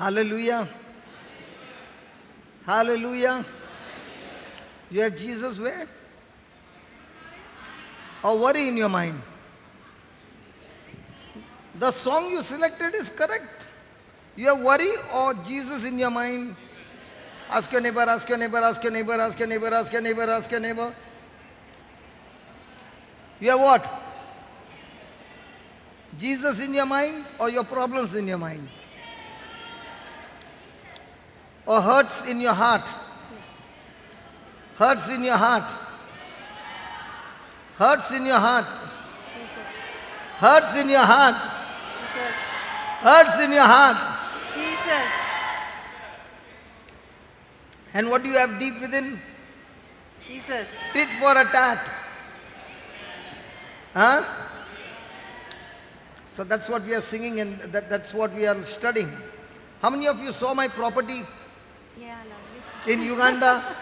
Hallelujah. Hallelujah. You have Jesus where? Or worry in your mind? The song you selected is correct. You have worry or Jesus in your mind? Ask your neighbor, ask your neighbor, ask your neighbor, ask your neighbor, ask your neighbor, ask your neighbor. You have what? Jesus in your mind or your problems in your mind? Or hurts in your heart? Hurts in your heart. Hurts in your heart. Jesus. Hurts in your heart. Jesus. Hurts in your heart. Jesus. And what do you have deep within? Jesus. Tit for a tat. Huh? So that's what we are singing and that's what we are studying. How many of you saw my property Yeah, lovely. in Uganda?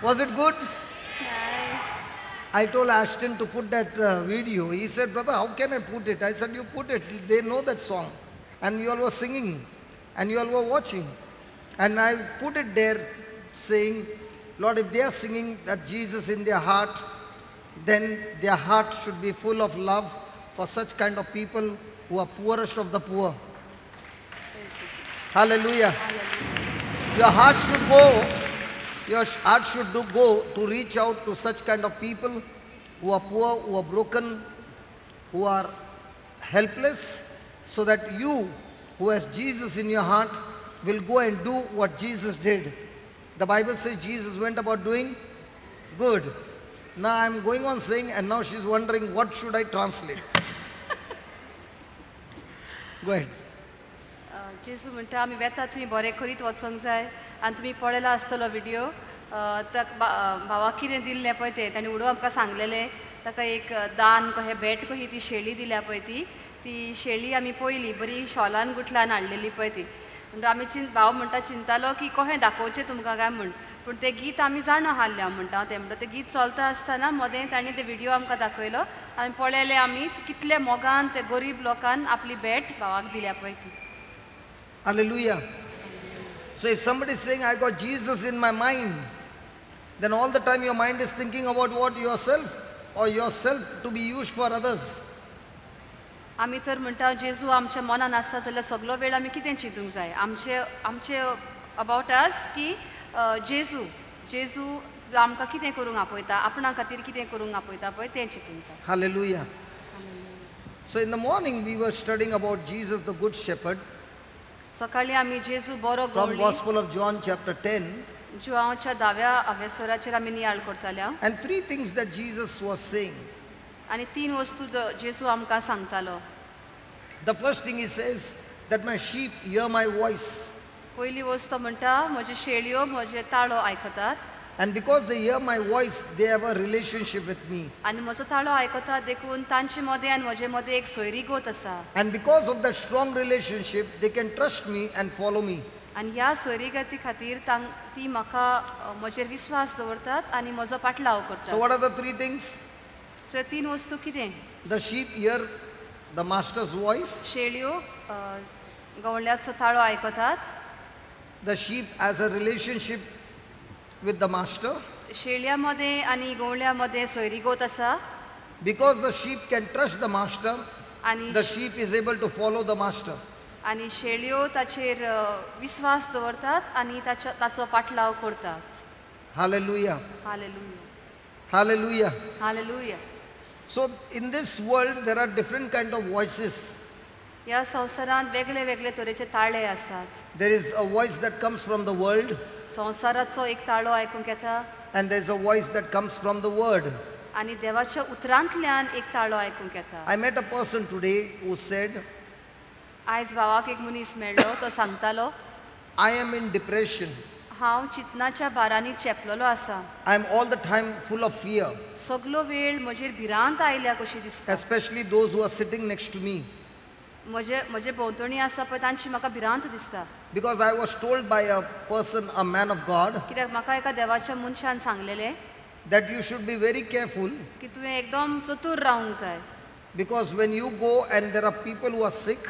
Was it good? Nice. I told Ashton to put that video. He said, "Brother, how can I put it?" I said, "You put it. They know that song." And you all were singing and you all were watching. And I put it there saying, "Lord, if they are singing that Jesus in their heart, then their heart should be full of love for such kind of people who are poorest of the poor." Hallelujah. Hallelujah. Your heart should go, your heart should go to reach out to such kind of people who are poor, who are broken, who are helpless, so that you, who has Jesus in your heart, will go and do what Jesus did. The Bible says Jesus went about doing good. Now I'm going on saying, and now she's wondering, what should I translate? Go ahead. जेजू म्हणटा आमी वेता थंय बरें करीत वचोंक जाय आनी तुमी पळयला आसतलो विडियो ताका भावाक कितें दिल्लें पळय तें ताणें उडोव आमकां सांगलेलें ताका एक दान कहें भेट कही ती शेळी दिल्या पळय ती ती शेळी आमी पळयली बरी शॉलान गुठलान हाडलेली पळय ती म्हणटा आमी चिंत भाव म्हणटा चिंतालो की कहें दाखोवचें तुमकां काय म्हूण पूण तें गीत आमी जाणा आसलें हांव म्हणटा तें म्हणटा तें गीत चलता आसतना मदें तांणी ते विडियो आमकां दाखयलो आनी पळयलें आमी कितले मोगान ते गरीब लोकान आपली भेट भावाक दिल्या पळय ती. Hallelujah. So if somebody is saying, "I got Jesus in my mind," then all the time your mind is thinking about what? Yourself, or yourself to be used for others. आमी तर म्हणटा जेजू आमच्या मनान आसा जाल्यार सगलो वेळ आमी कितें चिंतूंक जाय आमचे आमचे अबावट अस की जेजू जेजू आमकां कितें करूंक आपयता आपणा खातीर कितें करूंक आपयता पळय तें चिंतूंक जाय. Hallelujah. So in the morning we were studying about Jesus the Good Shepherd सकाळी आमी जेजू बरो from Gawli Gospel of John chapter 10. जुवांवच्या धाव्या अवेस्वराचेर आमी नियाळ करताले And three things that Jesus was saying. आनी तीन वस्तू जेजू आमकां सांगतालो. The first thing he says, that my sheep hear my voice. पयली वस्त म्हणटा म्हज्यो शेळयो म्हजे ताळो आयकतात. And because they hear my voice, they have a relationship with me. आनी म्हजो ताळो आयकतात देखून तांचे मदें आनी म्हजे मदें एक सोयरीगत आसा. And because of that strong relationship, they can trust me and follow me. आनी ह्या सोयरीगती खातीर ती म्हाका म्हजेर विस्वास दवरतात आनी म्हजो पाटलाव So करतात. what are the three things? So तीन वस्तू कितें? The sheep hear the master's voice. शेळयो गवळ्याचो ताळो आयकतात. The sheep has a relationship with the master. शेळया मदें आनी गवळ्या मदें सोयरीगत आसा. Because the sheep can trust the master, आनी the sheep is able to follow the master. आनी शेळयो ताचेर विस्वास दवरतात आनी ताचो पाटलाव करतात. Hallelujah. Hallelujah. Hallelujah. Hallelujah. So in this world there are different kind of voices. ह्या संवसारांत वेगळे वेगळे तरेचे ताळे आसात. There is a voice that comes from the world, संवसाराचो एक ताळो आयकूंक येता and there is a voice that comes from the word. आनी देवाच्या उतरांतल्यान एक ताळो आयकूंक येता. I met a person today who said, आयज भावाक एक मनीस मेळ्ळो तो सांगतालो, I am in depression. हांव चिंतनाच्या बारांनी चेपलेलो आसा. I am all the time full of fear, सगलो वेळ म्हजेर भिरांत आयल्या कशी दिसता. especially those who are sitting next to me. म्हजे भोंवतणी आसा पळय तांची म्हाका भिरांत दिसता. Because I was told by a person, a man of God, कित्याक म्हाका एका देवाच्या मनशान सांगलेलें that you should be very careful, की तुवें एकदम चतूर रावंक जाय. because when you go and there are people who are sick,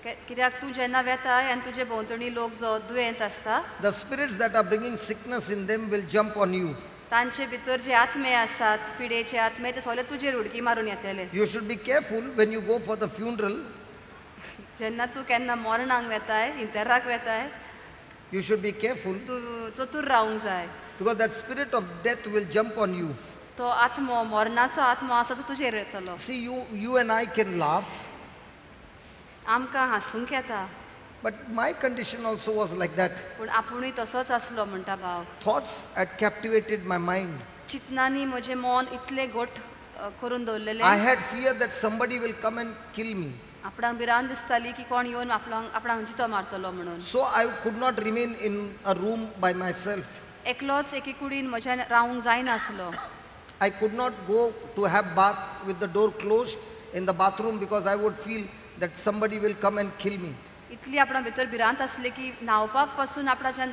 कित्याक तूं जेन्ना वेताय आनी तुजे भोंवतणी लोक जो दुयेंत आसता, the spirits that are bringing sickness in them will jump on you. तांचे भितर जे आत्मे आसात, पिडेचे आत्मे, ते सगळे तुजेर उडकी मारून येतले. You should be careful when you go for the funeral. जेन्ना तूं केन्ना मरणाक वेताय, इंतेराक वेताय, You should be careful तूं चतूर रावंक जाय, because that spirit of death will jump on you. तो आत्मो, मरणाचो आत्मो आसा तो तुजेर येतलो. See, you and I can laugh, आमकां हांसूंक येता, but my condition also was like that. पूण आपुणूय तसोच आसलो म्हणटा भाव. Thoughts had captivated my mind. चिंतनांनी म्हजें मन इतलें घट करून दवरलेलें. I had fear that somebody will come and kill me. आपणाक भिरांत दिसताली की कोण येवन आपणाक आपणाक जितो मारतलो म्हणून. So I could not remain in a room by myself. एकलोच एके कुडीन म्हज्यान रावंक जायनासलो. I could not go to have bath with the door closed in the bathroom because I would feel that somebody will come and kill me. इतली आपणा भितर भिरांत आसली की न्हांवपाक पासून आपणाच्यान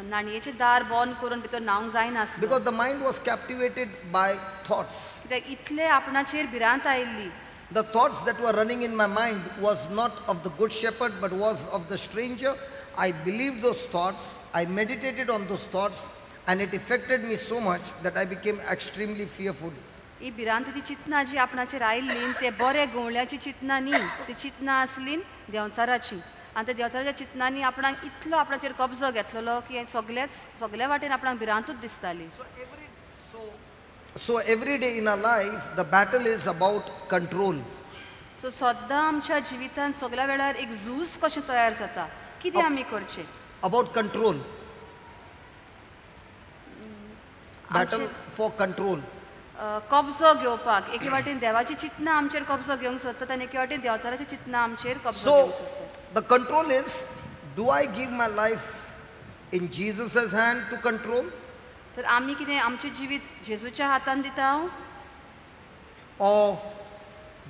न्हाणयेचें दार बंद करून भितर न्हावंक जायनासलो. Because the mind was captivated by thoughts. कित्याक इतले आपणाचेर भिरांत आयिल्ली. The thoughts that were running in my mind was not of the good shepherd but was of the stranger. I believed those thoughts, I meditated on those thoughts, and it affected me so much that I became extremely fearful. ही भिरांतेची चिंतनां जी आपणाचेर आयिल्ली ते बरे गवळ्याची चिंतनां न्ही, ती चिंतनां आसली देंवचाराची. आनी त्या देंवचाराच्या चिंतनांनी आपणाक इतलो आपणाचेर कब्जो घेतलेलो की सगळेच सगल्या वाटेन आपणाक भिरांतूच दिसताली. So every day in our life, the battle is about control. So सद्दां आमच्या जिवितांत सगल्या वेळार एक झूज कशें तयार जाता, कितें आमी करचें? About control. Battle for control. कब्जो घेवपाक एके वाटेन देवाची चिंतनां आमचेर कब्जो घेवंक सोदतात आनी एके वाटेन देंवचाराची चिंतनां आमचेर कब्जो घेवंक So सोदतात. the control is, do I give my life in Jesus' hand to control? तर आमी कितें आमचें जिवीत जेजूच्या हातान दिता? Or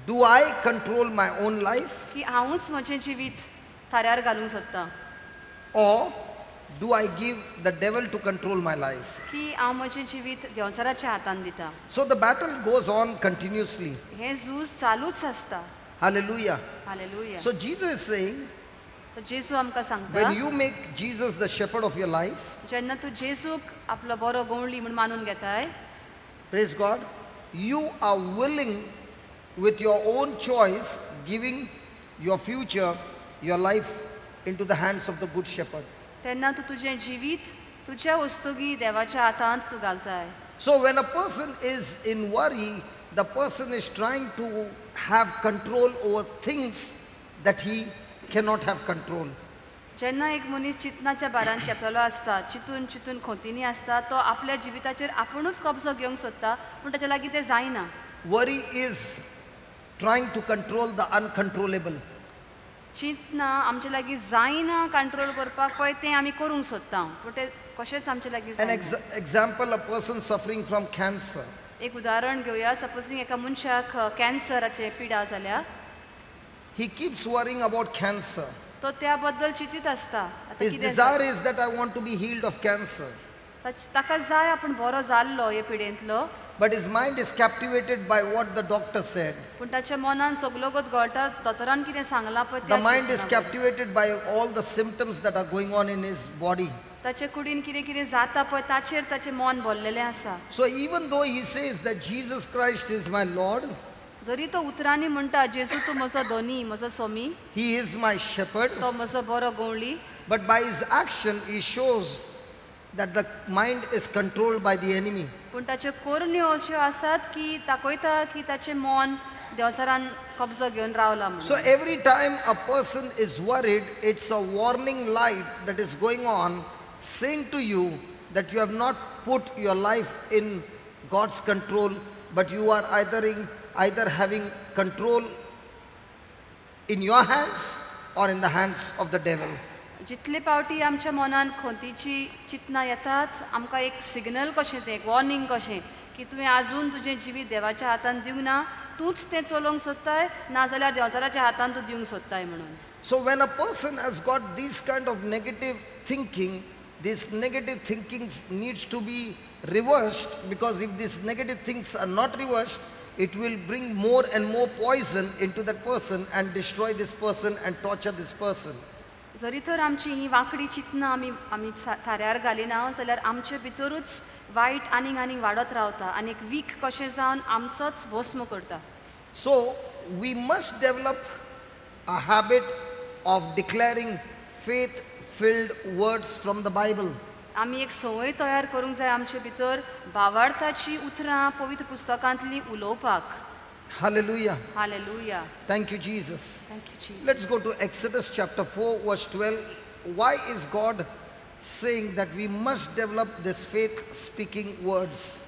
do I control my own life? की हांवूच म्हजें जिवीत थाऱ्यार घालूंक सोदतां? Or do I give the devil to control my life? की हांव म्हजें जिवीत देंवचाराच्या हातान दिता? So the battle goes on continuously. हें झूज चालूच आसता. Hallelujah. Hallelujah. So Jesus is saying, जेजू आमकां सांगता, when you make Jesus the shepherd of your life, जेन्ना तूं जेजूक आपलो बरो गवळी म्हूण मानून घेताय, praise God, you are willing with your own choice giving your future, your life into the hands of the good shepherd. तेन्ना तूं तुजें जिवीत तुज्या वस्तुगी देवाच्या हातांत तूं घालताय. So when a person is in worry, the person is trying to have control over things that he cannot have control. जेन्ना एक मनीस चिंतनाच्या बारान चेपलेलो आसता, चिंतून चिंतून खोतींनी आसता, तो आपल्या जिविताचेर आपुणूच कब्जो घेवंक सोदता, पूण ताच्या लागीं तें जायना. Worry is trying to control the uncontrollable. चिंतना आमचे लागीं जायना कंट्रोल करपाक, पळय तें आमी करूंक सोदता, पूण तें कशेंच आमचे लागीं An जायना. Example, a person suffering from cancer. एक उदाहरण घेवया. सपोजींग एका मनशाक कॅन्सराचे पिडा जाल्या, He keeps worrying about cancer. तो त्या बद्दल चिंतीत आसता. आतां His कितें desire is that I want to be healed of cancer. ताका जाय आपूण बरो जाल्लो हे पिडेंतलो. But his mind is captivated by what the doctor said. पूण ताच्या मनान सगलो गत घोळटा, दोतोरान कितें सांगलां पळय The त्या mind is चिंतनावर. Captivated by all the symptoms that are going on in his body. ताचे कुडीन कितें कितें जाता पळय ताचेर ताचें मन भरलेलें आसा. So even though he says that Jesus Christ is my Lord, जरी तो उतरांनी म्हणटा जेजू तूं म्हजो धनी, म्हजो Somi, he is my shepherd, तो म्हजो बरो गवळी, but by his action he shows that the mind is controlled by the enemy. पूण ताच्यो करण्यो अश्यो आसात की दाखयता की ताचें मन देंवचारान कब्जो घेवन रावला So म्हणून. Every time a person is worried, it's a warning light that is going on, saying to you that you have not put your life in God's control, but you are either having control in your hands or in the hands of the devil. जितले पावटी आमच्या मनान खोंतीची चिंतनां येतात, आमकां एक signal कशें, तें एक वॉर्निंग कशें की तुवें आजून तुजें जिवीत देवाच्या हातान दिवंक ना, तूंच तें चलोवंक सोदताय, नाजाल्यार देंवचाराच्या हातान तूं दिवंक सोदताय म्हणून. So when a person has got this kind of negative thinking, this negative thinking needs to be reversed, because if these negative things are not reversed, it will bring more and more poison into that person and destroy this person and torture this person. जरी तर आमची ही वांकडी चिंतनां आमी थाऱ्यार घालिना जाल्यार आमचे भितरूच वायट आनीक आनीक वाडत रावता आनी एक वीक कशें जावन आमचोच भस्म करता. So we must develop a habit of declaring faith filled words from the Bible. आमी एक संवय तयार करूंक जाय आमचे भितर भावार्थाची उतरां पवित्र पुस्तकांतली उलोवपाक. Hallelujah. Hallelujah. Thank you, Jesus. Thank you Jesus. Let's go to Exodus chapter 4, verse 12. Why is God saying that we must develop this faith speaking words?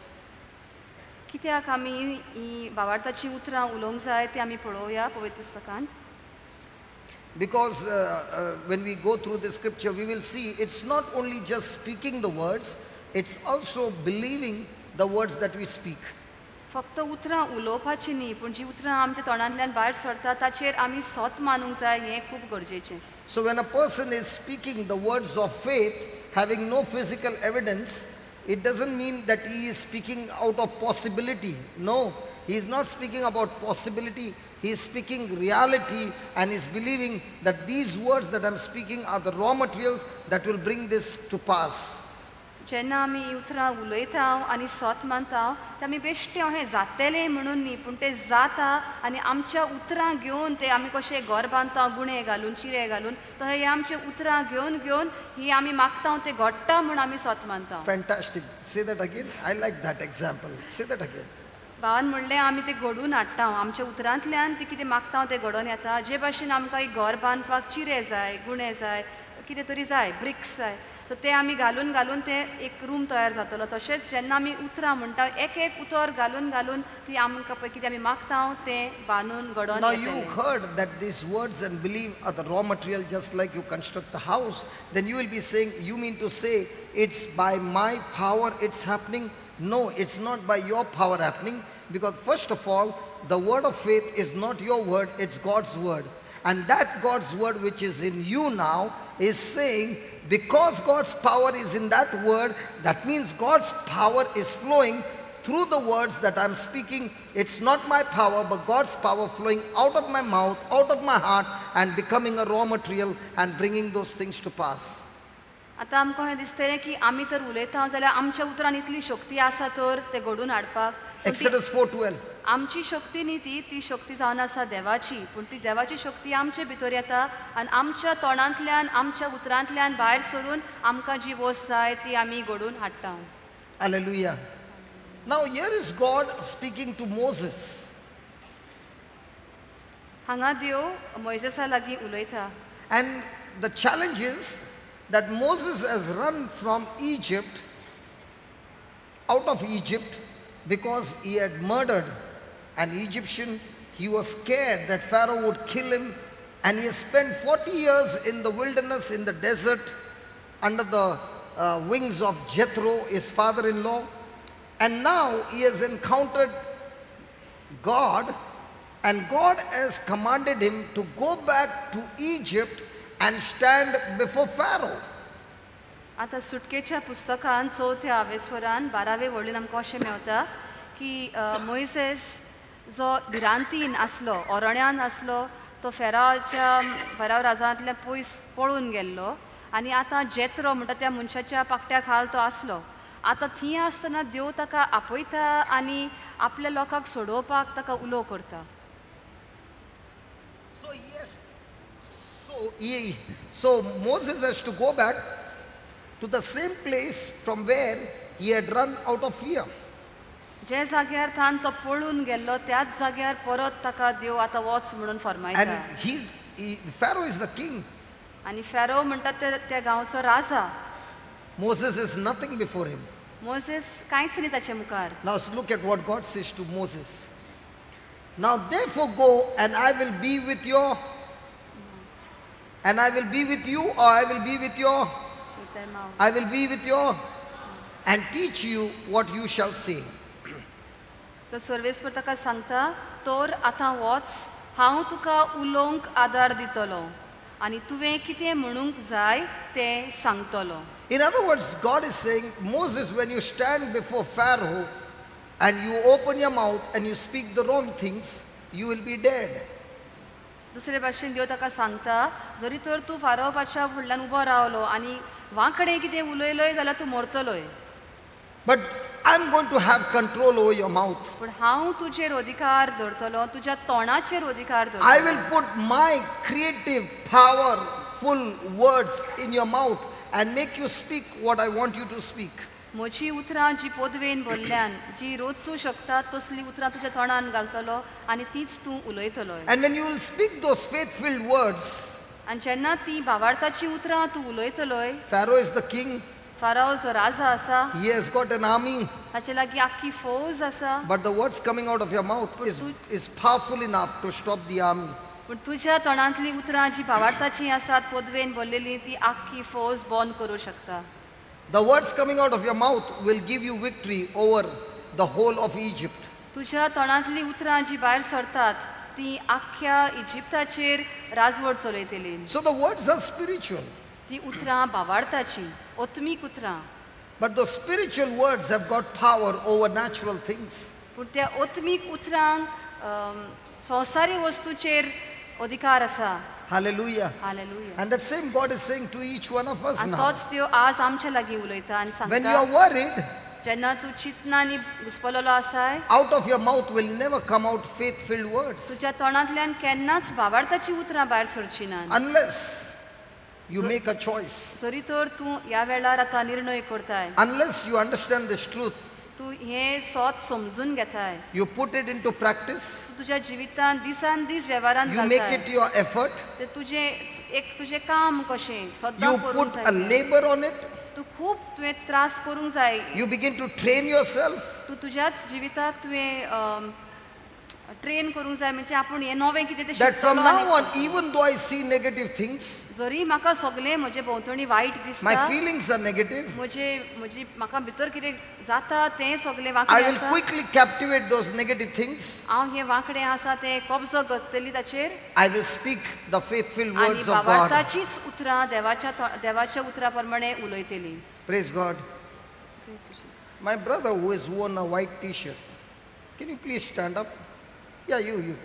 कित्याक आमी ही भावार्थाची उतरां उलोवंक जाय ती आमी पळोवया पवित्र पुस्तकांत. Because when we go through the scripture, we will see it's not only just speaking the words, it's also believing the words that we speak. फक्त उतरां उलोवपाची न्ही पूण जी उतरां आमच्या तोंडांतल्यान भायर सरता ताचेर आमी सोत मानूंक जाय हें खूब गरजेचें. So when a person is speaking the words of faith, having no physical evidence, it doesn't mean that he is speaking out of possibility. No, he is not speaking about possibility. He is speaking reality and is believing that these words that I'm speaking are the raw materials that will bring this to pass. जेन्ना आमी ही उतरां उलयता आनी सोत मानता ते आमी बेश्टें अहें जातेलें म्हणून न्ही पूण तें जाता आनी आमच्या उतरां घेवन ते आमी कशें घर बांदता गुणे घालून चिरे घालून तशें हे आमचे उतरां घेवन घेवन ही आमी मागता तें घडटा म्हूण आमी सोत मानता. Fantastic. Say that again. I like that example. Say that again. भावान म्हणलें आमी तें घडून हाडटा आमच्या उतरांतल्यान तें कितें मागता तें घडोवन येता. जे भाशेन आमकां एक घर बांदपाक चिरे जाय गुणे जाय कितें तरी जाय ब्रिक्स जाय सो ते आमी घालून घालून तें एक रूम तयार जातलो. तशेंच जेन्ना आमी उतरां म्हणटा एक एक उतर घालून घालून ती आमकां पळय कितें आमी मागता तें बांदून घडोवन Now you येतलें. Heard that these words and believe are the raw material, just like you construct a house. Then you will be saying, you mean to say it's by my power it's happening? No, it's not by your power happening, because first of all, the word of faith is not your word, it's God's word. And that God's word which is in you now is saying, because God's power is in that word, that means God's power is flowing through the words that I'm speaking. It's not my power, but God's power flowing out of my mouth, out of my heart, and becoming a raw material and bringing those things to pass. आतां आमकां हें दिसतलें की आमी तर उलयता जाल्यार आमच्या उतरान इतली शक्ती आसा तर तें घडोवन हाडपाक पूण ती Exodus 4:12. आमची शक्ती न्ही ती ती शक्ती जावन आसा देवाची पूण ती देवाची शक्ती आमचे भितर येता आनी आमच्या तोंडांतल्यान आमच्या उतरांतल्यान भायर सरून आमकां जी वस्त जाय ती आमी घडोवन हाडटा. Hallelujah. Now here is God speaking to Moses. हांगा देव मोयजेसा लागीं उलयता. And the challenge is that Moses has run from Egypt, out of Egypt, because he had murdered an Egyptian. He was scared that Pharaoh would kill him. And he has spent 40 years in the wilderness, in the desert, under the wings of Jethro, his father in law. And now he has encountered God, and God has commanded him to go back to Egypt and stand before Pharaoh. आतां सुटकेच्या पुस्तकान चवथ्या आवेस्वरान बारावे वळीन आमकां अशें मेवता की मोयसेस जो भिरांतीन आसलो अरण्यान आसलो तो फेराच्या फेराव राजांतल्यान पयस पळून गेल्लो आनी आतां जेत्रो म्हणटा त्या मनशाच्या पाकट्या खाल तो आसलो. आतां थंय आसतना देव ताका आपयता आनी आपल्या लोकांक सोडोवपाक ताका उलो करता. So yes, so Moses has to go back to the same place from where he had run out of fear. जे जाग्यार थान तो पळून गेल्लो त्याच जाग्यार परत ताका देव आतां वच म्हणून फरमायता. And Pharaoh is the king. आनी फेरो म्हणटा ते त्या गांवचो राजा. Moses is nothing before him. Moses कांयच न्ही ताचे मुखार. Now look at what God says to Moses. Now therefore go, and I will be with your, and I will be with you, or I will be with your, I will be with your, and teach you what you shall say. तर सर्वेस्पर ताका सांगता तर आतां वच हांव तुका उलोवंक आदार दितलो आनी तुवें कितें म्हणूंक जाय तें सांगतलो. In other words, God is saying, Moses, when you stand before Pharaoh, and you open your mouth and you speak the wrong things, you will be dead. दुसरे भाशेन देव ताका सांगता जरी तर तूं फारो पातशा फुडल्यान उबो रावलो आनी वांकडे कितें उलयलोय जाल्यार तूं मरतलोय. But I'm going to have control over your mouth. पूण हांव तुजेर अधिकार दवरतलो, तुज्या तोंडाचेर अधिकार I दवरतलो. will put my creative, powerful words in your mouth and make you speak what I want you to speak. म्हजी उतरां जी पोदवेन बोल्ल्यान जी रोचूं शकता तसलीं उतरां तुज्या तोंडान घालतलो आनी तीच तूं उलयतलोय. And when you will speak those faith filled words, आनी जेन्ना ती भावार्थाची उतरां तूं उलयतलोय, Pharaoh is the king, Pharaoh जो राजा आसा he has got an army, ताचे लागीं आख्खी फौज आसा, but the words coming out of your mouth is powerful enough to stop the army. पूण तुज्या तोंडांतलीं उतरां जी भावार्थाची आसात पोदवेन बोल्लेली ती आख्खी फौज बंद करूं शकता. The words coming out of your mouth will give you victory over the whole of Egypt. तुज्या तोंडांतलीं उतरां जी भायर सरतात ती आख्ख्या इजिप्ताचेर राजवट चलयतली. So the words are spiritual, ती उतरां भावार्थाची ओत्मीक उतरां, but those spiritual words have got power over natural things. पूण त्या ओत्मीक उतरांक संवसारी वस्तूचेर अधिकार आसा. Hallelujah. Hallelujah. And that same God is saying to each one of us आनी now, तोच त्यो आज आमच्या लागीं उलयता आनी when you सांगता are worried, जेन्ना तूं चिंतना आनी घुस्पलेलो आसाय out of your mouth will never come out faith filled words तुज्या तोंडांतल्यान केन्नाच भावार्थाची उतरां भायर सरची ना unless you make a choice, जरी तर तूं ह्या वेळार आतां निर्णय करताय, unless you understand this truth, तूं हें सोत समजून घेताय, you put it into practice, तूं तुज्या जिवितांत दिसान दीस वेव्हारांत you make घालताय it your effort, तें तुजें एक तुजें काम कशें सद्दां you करूंक put जाय a labor on it, तूं खूब तुवें त्रास करूंक जाय, you begin to train yourself. तूं तुज्याच जिविताक तुवें ट्रेन करूंक जाय म्हणजे आपूण हें नवें कितें तें That from शिकतलो now आनी on, even though I see negative things, जरी म्हाका सगळें म्हजे भोंवतणी वायट my दिसता feelings are negative, म्हजे म्हजी म्हाका भितर कितें जाता तें सगळें I वांकडें will आसा quickly captivate those negative things. हांव हें वांकडें आसा तें कब्जो घेतली ताचेर I will speak the faith filled आनी words of God. भावार्थाचीच उतरां देवाच्या उतरां प्रमाणे उलयतली. Praise God. My brother who has worn a white t shirt, can you please stand up? Yeah, you.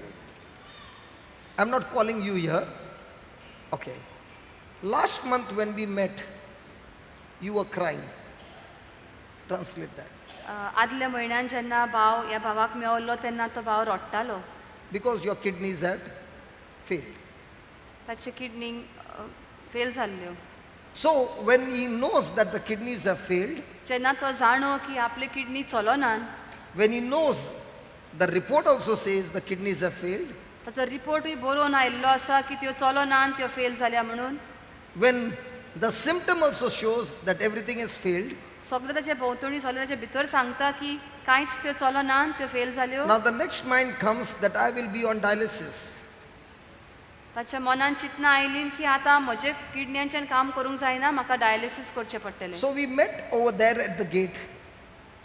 I'm not calling you here. Okay. Last month when we met, you were crying. Translate that. आदल्या म्हयन्यान जेन्ना भाव ह्या भावाक मेवल्लो तेन्ना तो भाव रडटालो Because your kidneys had failed. ताचे किडनी फेल जाल्ल्यो. So when he knows that the kidneys have failed, जेन्ना तो जाणो की आपली किडनी चलना, when he knows the report also says the kidneys have failed, ताचो रिपोर्टूय बरोवन आयिल्लो आसा की त्यो चलना आनी त्यो फेल जाल्या म्हणून, when the symptom also shows that everything has failed, सगळें ताचे भोंवतणी सगळें ताचे भितर सांगता की कांयच त्यो चलना आनी त्यो फेल जाल्यो. now the next mind comes that I will be on dialysis. ताच्या मनान चिंतना आयली की आतां म्हजे किडण्यांच्यान काम करूंक जायना, म्हाका डायलिसीस करचें पडटलें. So we met over there at the gate.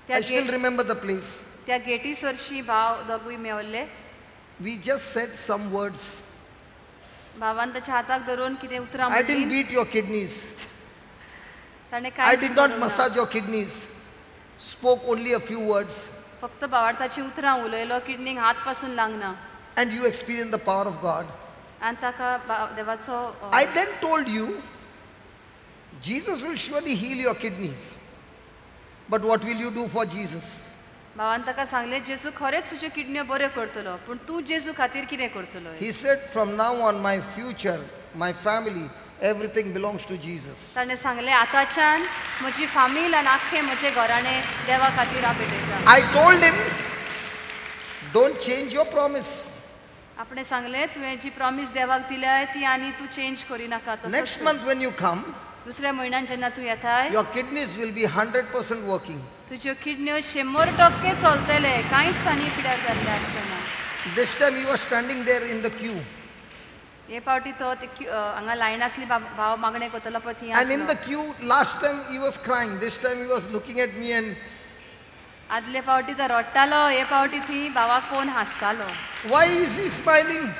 त्या I still gate remember the place. त्या गेटी सरशी भाव दोगूय मेवल्ले. We just said some words. भावान ताच्या हाताक धरून कितें उतरां I didn't म्हणलीं. beat your kidneys. ताणें I कांयच did not करूंक ना. massage your kidneys. Spoke only a few words. फक्त भावार्थाची उतरां उलयलो, किडनीक हात पासून लागना And you experienced the power of God. आनी ताका देवाचो I then told you, Jesus will surely heal your kidneys. But what will you do for Jesus? भावान ताका सांगलें जेजू खरेंच तुज्यो किडन्यो बऱ्यो करतलो, पूण तूं जेजू खातीर कितें करतलो? He said, from now on, my future, my family, everything belongs to Jesus. ताणें सांगलें आतांच्यान म्हजी फामील आनी आख्खें म्हजें घराणें देवा खातीर हांव भेटयतां. I told him, don't change your promise. आपणें सांगलें तुवें जी प्रॉमीस देवाक दिल्या ती आनी तूं change करिनाका. Next month when you come, दुसऱ्या म्हयन्यान जेन्ना तूं येताय your kidneys will be 100% working. तुज्यो किडन्यो 100% चलतले, कांयच आनी पिड्यार जाल्लें आसचें ना. This time you are standing there in the queue. हे फावटी तो हांगा लायन आसली भाव मागणें करतलो पळय थंय And in the आसलो. queue, last time he was crying. This time he was looking at me and आदले फावटी तो रडटालो, हे फावटी थंय भावाक पळोवन हांसतालो. Why is he smiling?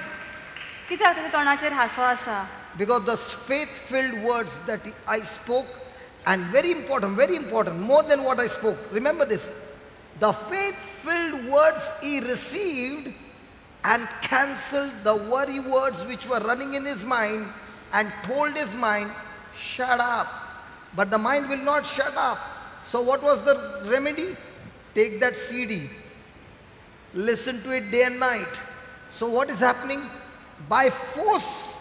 कित्याक ताच्या तोंडाचेर हांसो आसा? Because the faith-filled words that I spoke, and very important, more than what I spoke. Remember this. The faith-filled words he received and cancelled the worry words which were running in his mind and told his mind, shut up. But the mind will not shut up. So what was the remedy? Take that CD. Listen to it day and night. So what is happening? By force,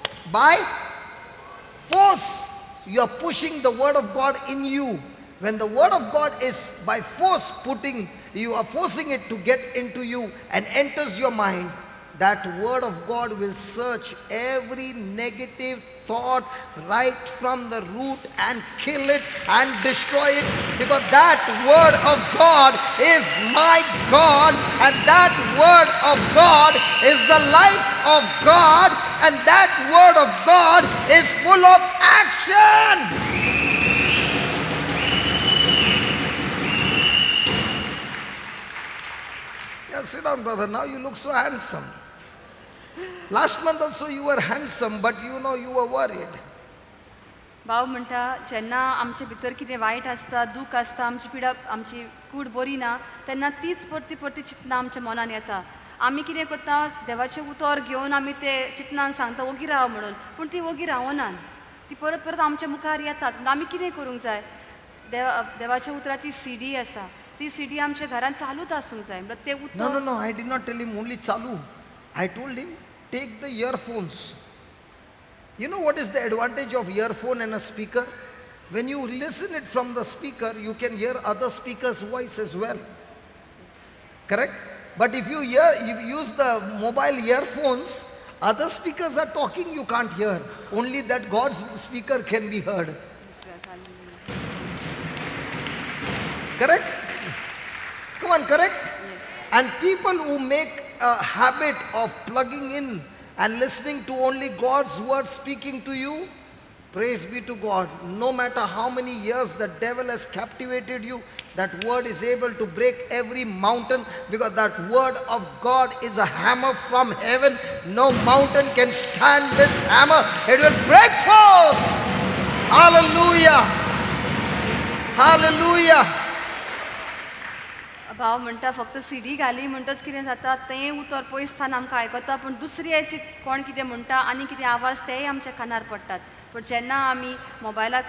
you are pushing the word of God in you. When the word of God is by force putting, you are forcing it to get into you and enters your mind, that word of God will search every negative thought right from the root and kill it and destroy it, because that word of God is my God, and that word of God is the life of God, and that word of God is full of action. Yeah, sit down, brother. Now you look so handsome. Last month also you were handsome, but you know you were worried. भाव म्हणटा जेन्ना आमचे भितर कितें वायट आसता, दूख आसता, आमची पिडा, आमची कूड बरी ना, तेन्ना तीच परती परती चिंतना आमच्या मनान येता. आमी कितें करता, देवाचें उतर घेवन आमी ते चिंतनाक सांगता ओगी राव म्हणून, पूण ती ओगी रावनात, ती परत परत आमच्या मुखार येतात. म्हणून आमी कितें करूंक जाय, देवाच्या उतराची सीडी आसा, ती सीडी आमच्या घरांत चालूच आसूंक जाय. म्हणल्यार तें उतर. No, no, no, I did not tell him only चालू. I told him take the earphones. You know what is the advantage of earphone and a speaker? When you listen it from the speaker, you can hear other speaker's voice as well. Correct? But if you use the mobile earphones, other speakers are talking, you can't hear. Only that God's speaker can be heard. Correct? Come on, correct? Yes. And people who make a habit of plugging in and listening to only God's word speaking to you, praise be to God. No matter how many years the devil has captivated you, that word is able to break every mountain, because that word of God is a hammer from heaven. No mountain can stand this hammer. It will break forth. Hallelujah. Hallelujah. भाव म्हणटा फक्त CD घाली म्हणटच कितें जाता, तें उतर पयस थावन आमकां आयकता, पूण दुसऱ्याचे कोण कितें म्हणटा आनी कितें आवाज तेय आमच्या कानार पडटात. पूण जेन्ना आमी मोबायलाक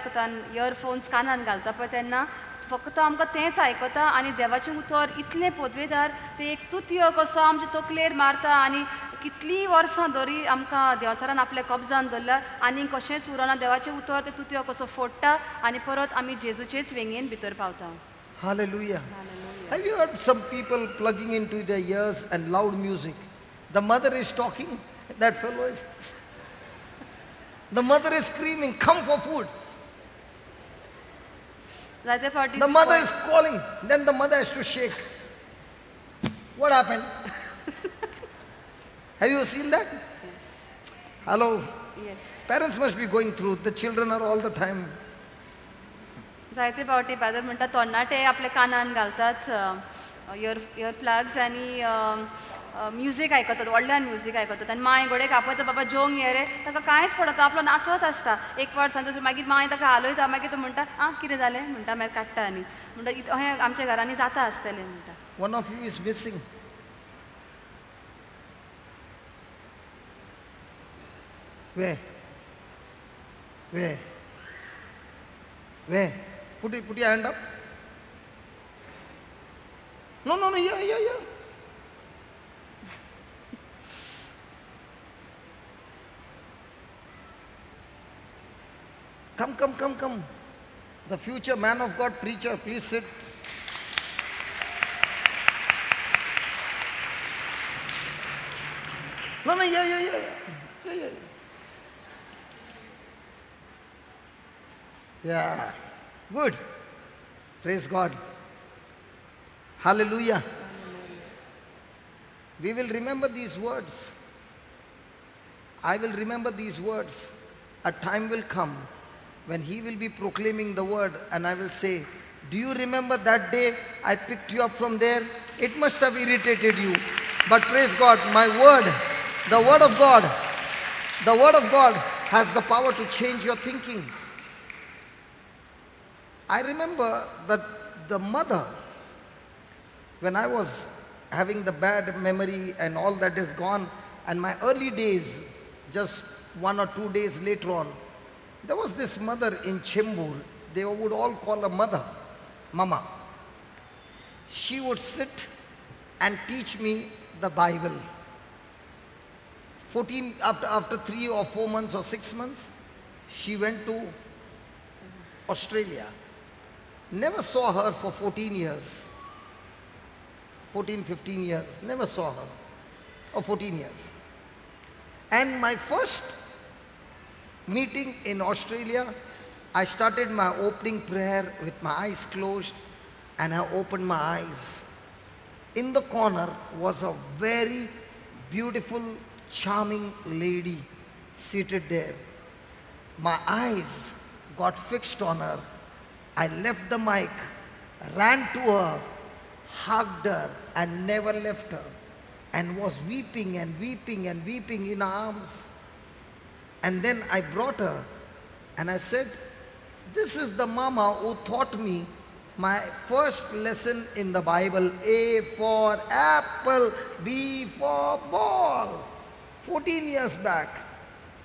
इयरफोन्स कानान घालता पळय तेन्ना फक्त आमकां तेंच आयकता आनी देवाचें उतर इतलें पदवेदार तें एक तुतयो कसो आमचे तकलेर मारता आनी कितलीं वर्सां दरी आमकां देवाचारान आपल्या कब्जान धरल्या आनी कशेंच उरना. देवाचें उतर तें तुतयो कसो फोडटा आनी परत आमी जेजूचेच वेंगेन भितर पावता. Hallelujah. Have you heard some people plugging into their ears and loud music? The mother is talking, that fellow is... The mother is screaming, come for food. The mother is calling, then the mother has to shake. What happened? Have you seen that? Yes. Hello? Yes. Parents must be going through, the children are all the time. जायते फावटी father म्हणटा तरणाटे आपल्या कानान घालतात year plugs आनी music आयकतात, व्हडल्यान music आयकतात आनी मांय घोडेक आपयता, बाबा जेवंक ये रे, ताका कांयच पडना, आपलो नाचत आसता. एक फावट सांजो मागीर मांय ताका हालयता, मागीर तो म्हणटा आं कितें जालें म्हणटा, मागीर काडटा आनी म्हणटा अहें आमच्या घरांनी जाता आसतलें म्हणटा. One of you is missing. Where? Where? Where? Put your hand up. No, no, no, yeah, yeah, yeah. Come, come, come, come. The future man of God, preacher, please sit. No, no, yeah, yeah, yeah, yeah, yeah, yeah. Good. Praise God. Hallelujah. We will remember these words. I will remember these words. A time will come when he will be proclaiming the word and I will say, do you remember that day I picked you up from there? It must have irritated you. But praise God, my word, the word of God, the word of God has the power to change your thinking. I remember that the mother When I was having the bad memory and all that is gone, and my early days, just 1 or 2 days later on, there was this mother in Chembur. They would all call her mother, Mama. She would sit and teach me the Bible. After 3 or 4 months or 6 months, she went to Australia. Never saw her for 14 years. 14, 15 years. Never saw her. Or 14 years. And my first meeting in Australia, I started my opening prayer with my eyes closed, and I opened my eyes. In the corner was a very beautiful, charming lady seated there. My eyes got fixed on her. I left the mic, ran to her, hugged her, and never left her, and was weeping and weeping and weeping in her arms. And then I brought her and I said, this is the mama who taught me my first lesson in the Bible. A for apple, B for ball. 14 years back.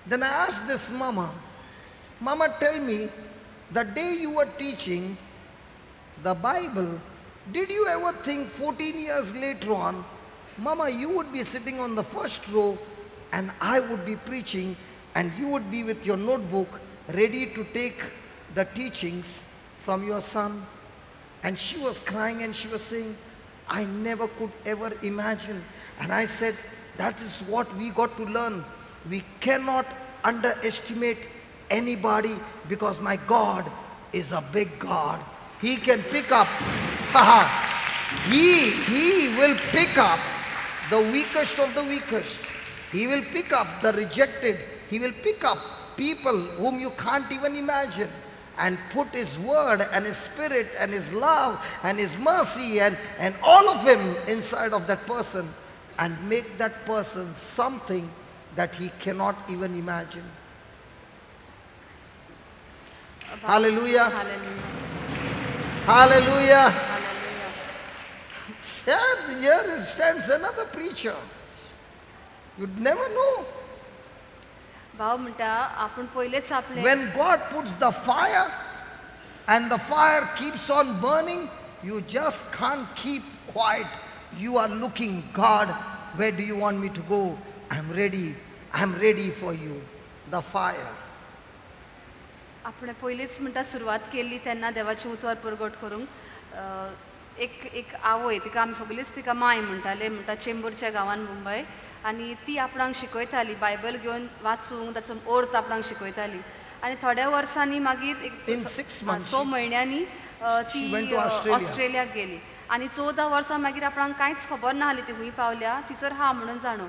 Then I asked this mama, Mama, tell me, the day you were teaching the Bible, did you ever think 14 years later on, Mama, you would be sitting on the first row and I would be preaching and you would be with your notebook ready to take the teachings from your son? And she was crying and she was saying, I never could ever imagine. And I said, that is what we got to learn. We cannot underestimate anybody, because my God is a big God. He can pick up. He will pick up the weakest of the weakest. He will pick up the rejected. He will pick up people whom you can't even imagine, and put His word and His spirit and His love and His mercy and all of Him inside of that person, and make that person something that he cannot even imagine. Hallelujah. Hallelujah. Hallelujah. Hallelujah. Yeah, here stands another preacher. You'd never know. भाव म्हणटा आपण पयलेच आपले When God puts the fire and the fire keeps on burning, you just can't keep quiet. You are looking, God, where do you want me to go? I'm ready. I'm ready for you. The fire. आपण पयलीच म्हणटा सुरवात केल्ली तेन्ना देवाचें उतर परगट करूंक. एक एक आवय, तिका आमी सगळींच तिका माय म्हणटाले, म्हणटा चेंबूरच्या गांवान मुंबय, आनी ती आपणाक शिकयताली बायबल घेवन वाचूंक, ताचो अर्थ आपणाक शिकयताली. आनी थोड्या वर्सांनी मागीर एक In 6 months, 6 म्हयन्यांनी ती ऑस्ट्रेलियाक गेली. आनी 14 वर्सां मागीर आपणाक कांयच खबर नासली ती खूंय पावल्या, तिचोर हा म्हणून जाणो.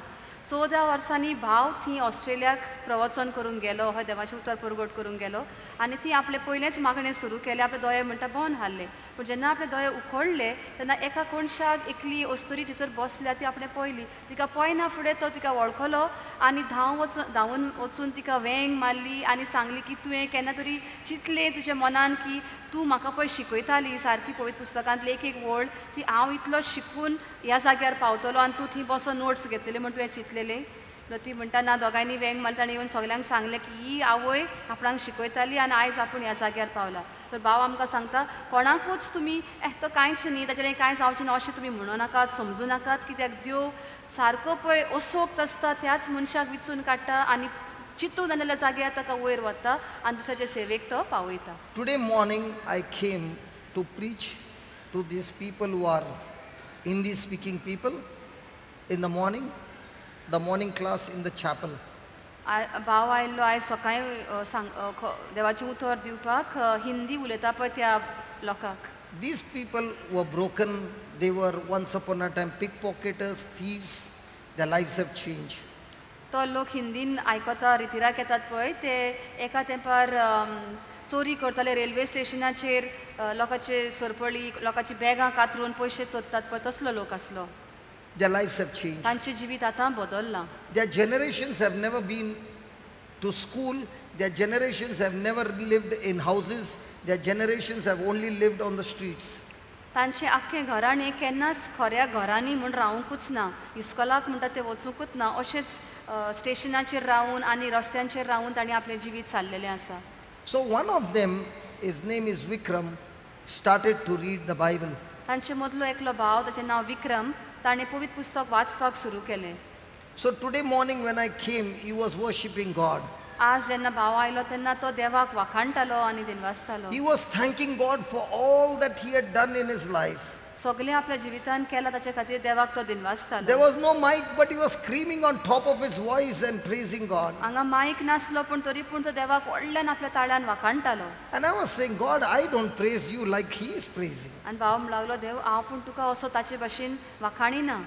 14 वर्सांनी भाव थंय ऑस्ट्रेलियाक प्रवचन करूंक गेलो, हय देवाचें उतर परगट करूंक गेलो, आनी थंय आपलें पयलेंच मागणें सुरू केलें. आपले दोळे म्हणटा बंद हाडले, पूण जेन्ना आपले दोळे उखडले तेन्ना एका कोणशाक एकली अस्तुरी टिचर बसल्या ती आपणें पळयली. तिका पळयना फुडें तो तिका वळखलो आनी धांवून वचून तिका वेंग मारली आनी सांगली की तुवें केन्ना तरी चिंतलें तुज्या मनान की तूं म्हाका पळय शिकयताली सारकी पवित्र पुस्तकांतली एक एक वर्ड, ती हांव इतलो शिकून ह्या जाग्यार पावतलो आनी तूं थंय बसोन नोट्स घेतलेले म्हण तुवें चिंतलेलें. ती म्हणटा ना, दोगांयनी वेंग मारता आनी येवन सगल्यांक सांगलें की ही आवय आपणाक शिकयताली आनी आयज आपूण ह्या जाग्यार पावला. तर भाव आमकां सांगता कोणाकूच तुमी तो कांयच न्ही, ताचें कांय जावचें ना अशें तुमी म्हणू नाकात, समजूं नाकात, कित्याक देव सारको पळय असोक्त आसता त्याच मनशाक विचून काडटा आनी चिंतून जाल्ल्या जाग्यार ताका वयर वता आनी दुसऱ्याचे सेवेक तो पावयता. Today morning I came to preach to these people who are Hindi speaking people in the morning, the morning class in the chapel. भाव आयल्लो आयज सकाळीं देवाचें उतर दिवपाक हिंदी उलयता पळय त्या लोकांक. These people were broken. They were once upon a time pickpocketers, thieves. Their lives have changed. तो लोक हिंदीन आयकता, रितिराक येतात पळय, ते एका तेंपार चोरी करताले रेल्वे स्टेशनाचेर, लोकांचे सरपळी, लोकांची बॅगां कातरून पयशे चोरतात पळय, तसलो लोक आसलो. Their lives have changed. तांचें जिवीत आतां बदल्लां. Their generations have never been to school. Their generations have never lived in houses. Their generations have only lived on the streets. तांचें आख्खें घराणें केन्नाच खऱ्या घरांनी म्हूण रावंकूच ना, इस्कोलाक म्हणटा तें वचूंकूच ना, अशेंच स्टेशनाचेर रावून आनी रस्त्यांचेर रावून तांणी आपलें जिवीत सारलेलें आसा. So one of them, his name is Vikram, started to read the Bible. तांचे मदलो एकलो भाव, ताचें नांव विक्रम, ताणें पवित्र पुस्तक वाचपाक सुरू केलें. So today morning when I came, he was worshipping God. आज जेन्ना भाव आयलो तेन्ना तो देवाक वाखाणटालो आनी दिनवासतालो. He was thanking God for all that he had done in his life. सगळें आपल्या जिवितान केलां ताचे खातीर देवाक तो There दिनवासतालो. Was no mic, but he was screaming on top of his voice and praising God. हांगा मायक नासलो पूण तरी पूण तो देवाक व्हडल्यान आपल्या ताळ्यान वाखाणटालो. And I was saying, "God, I don't praise you like he is praising." आनी भाव म्हणूंक लागलो, देव हांव पूण तुका असो ताचे भाशेन वाखाणिना.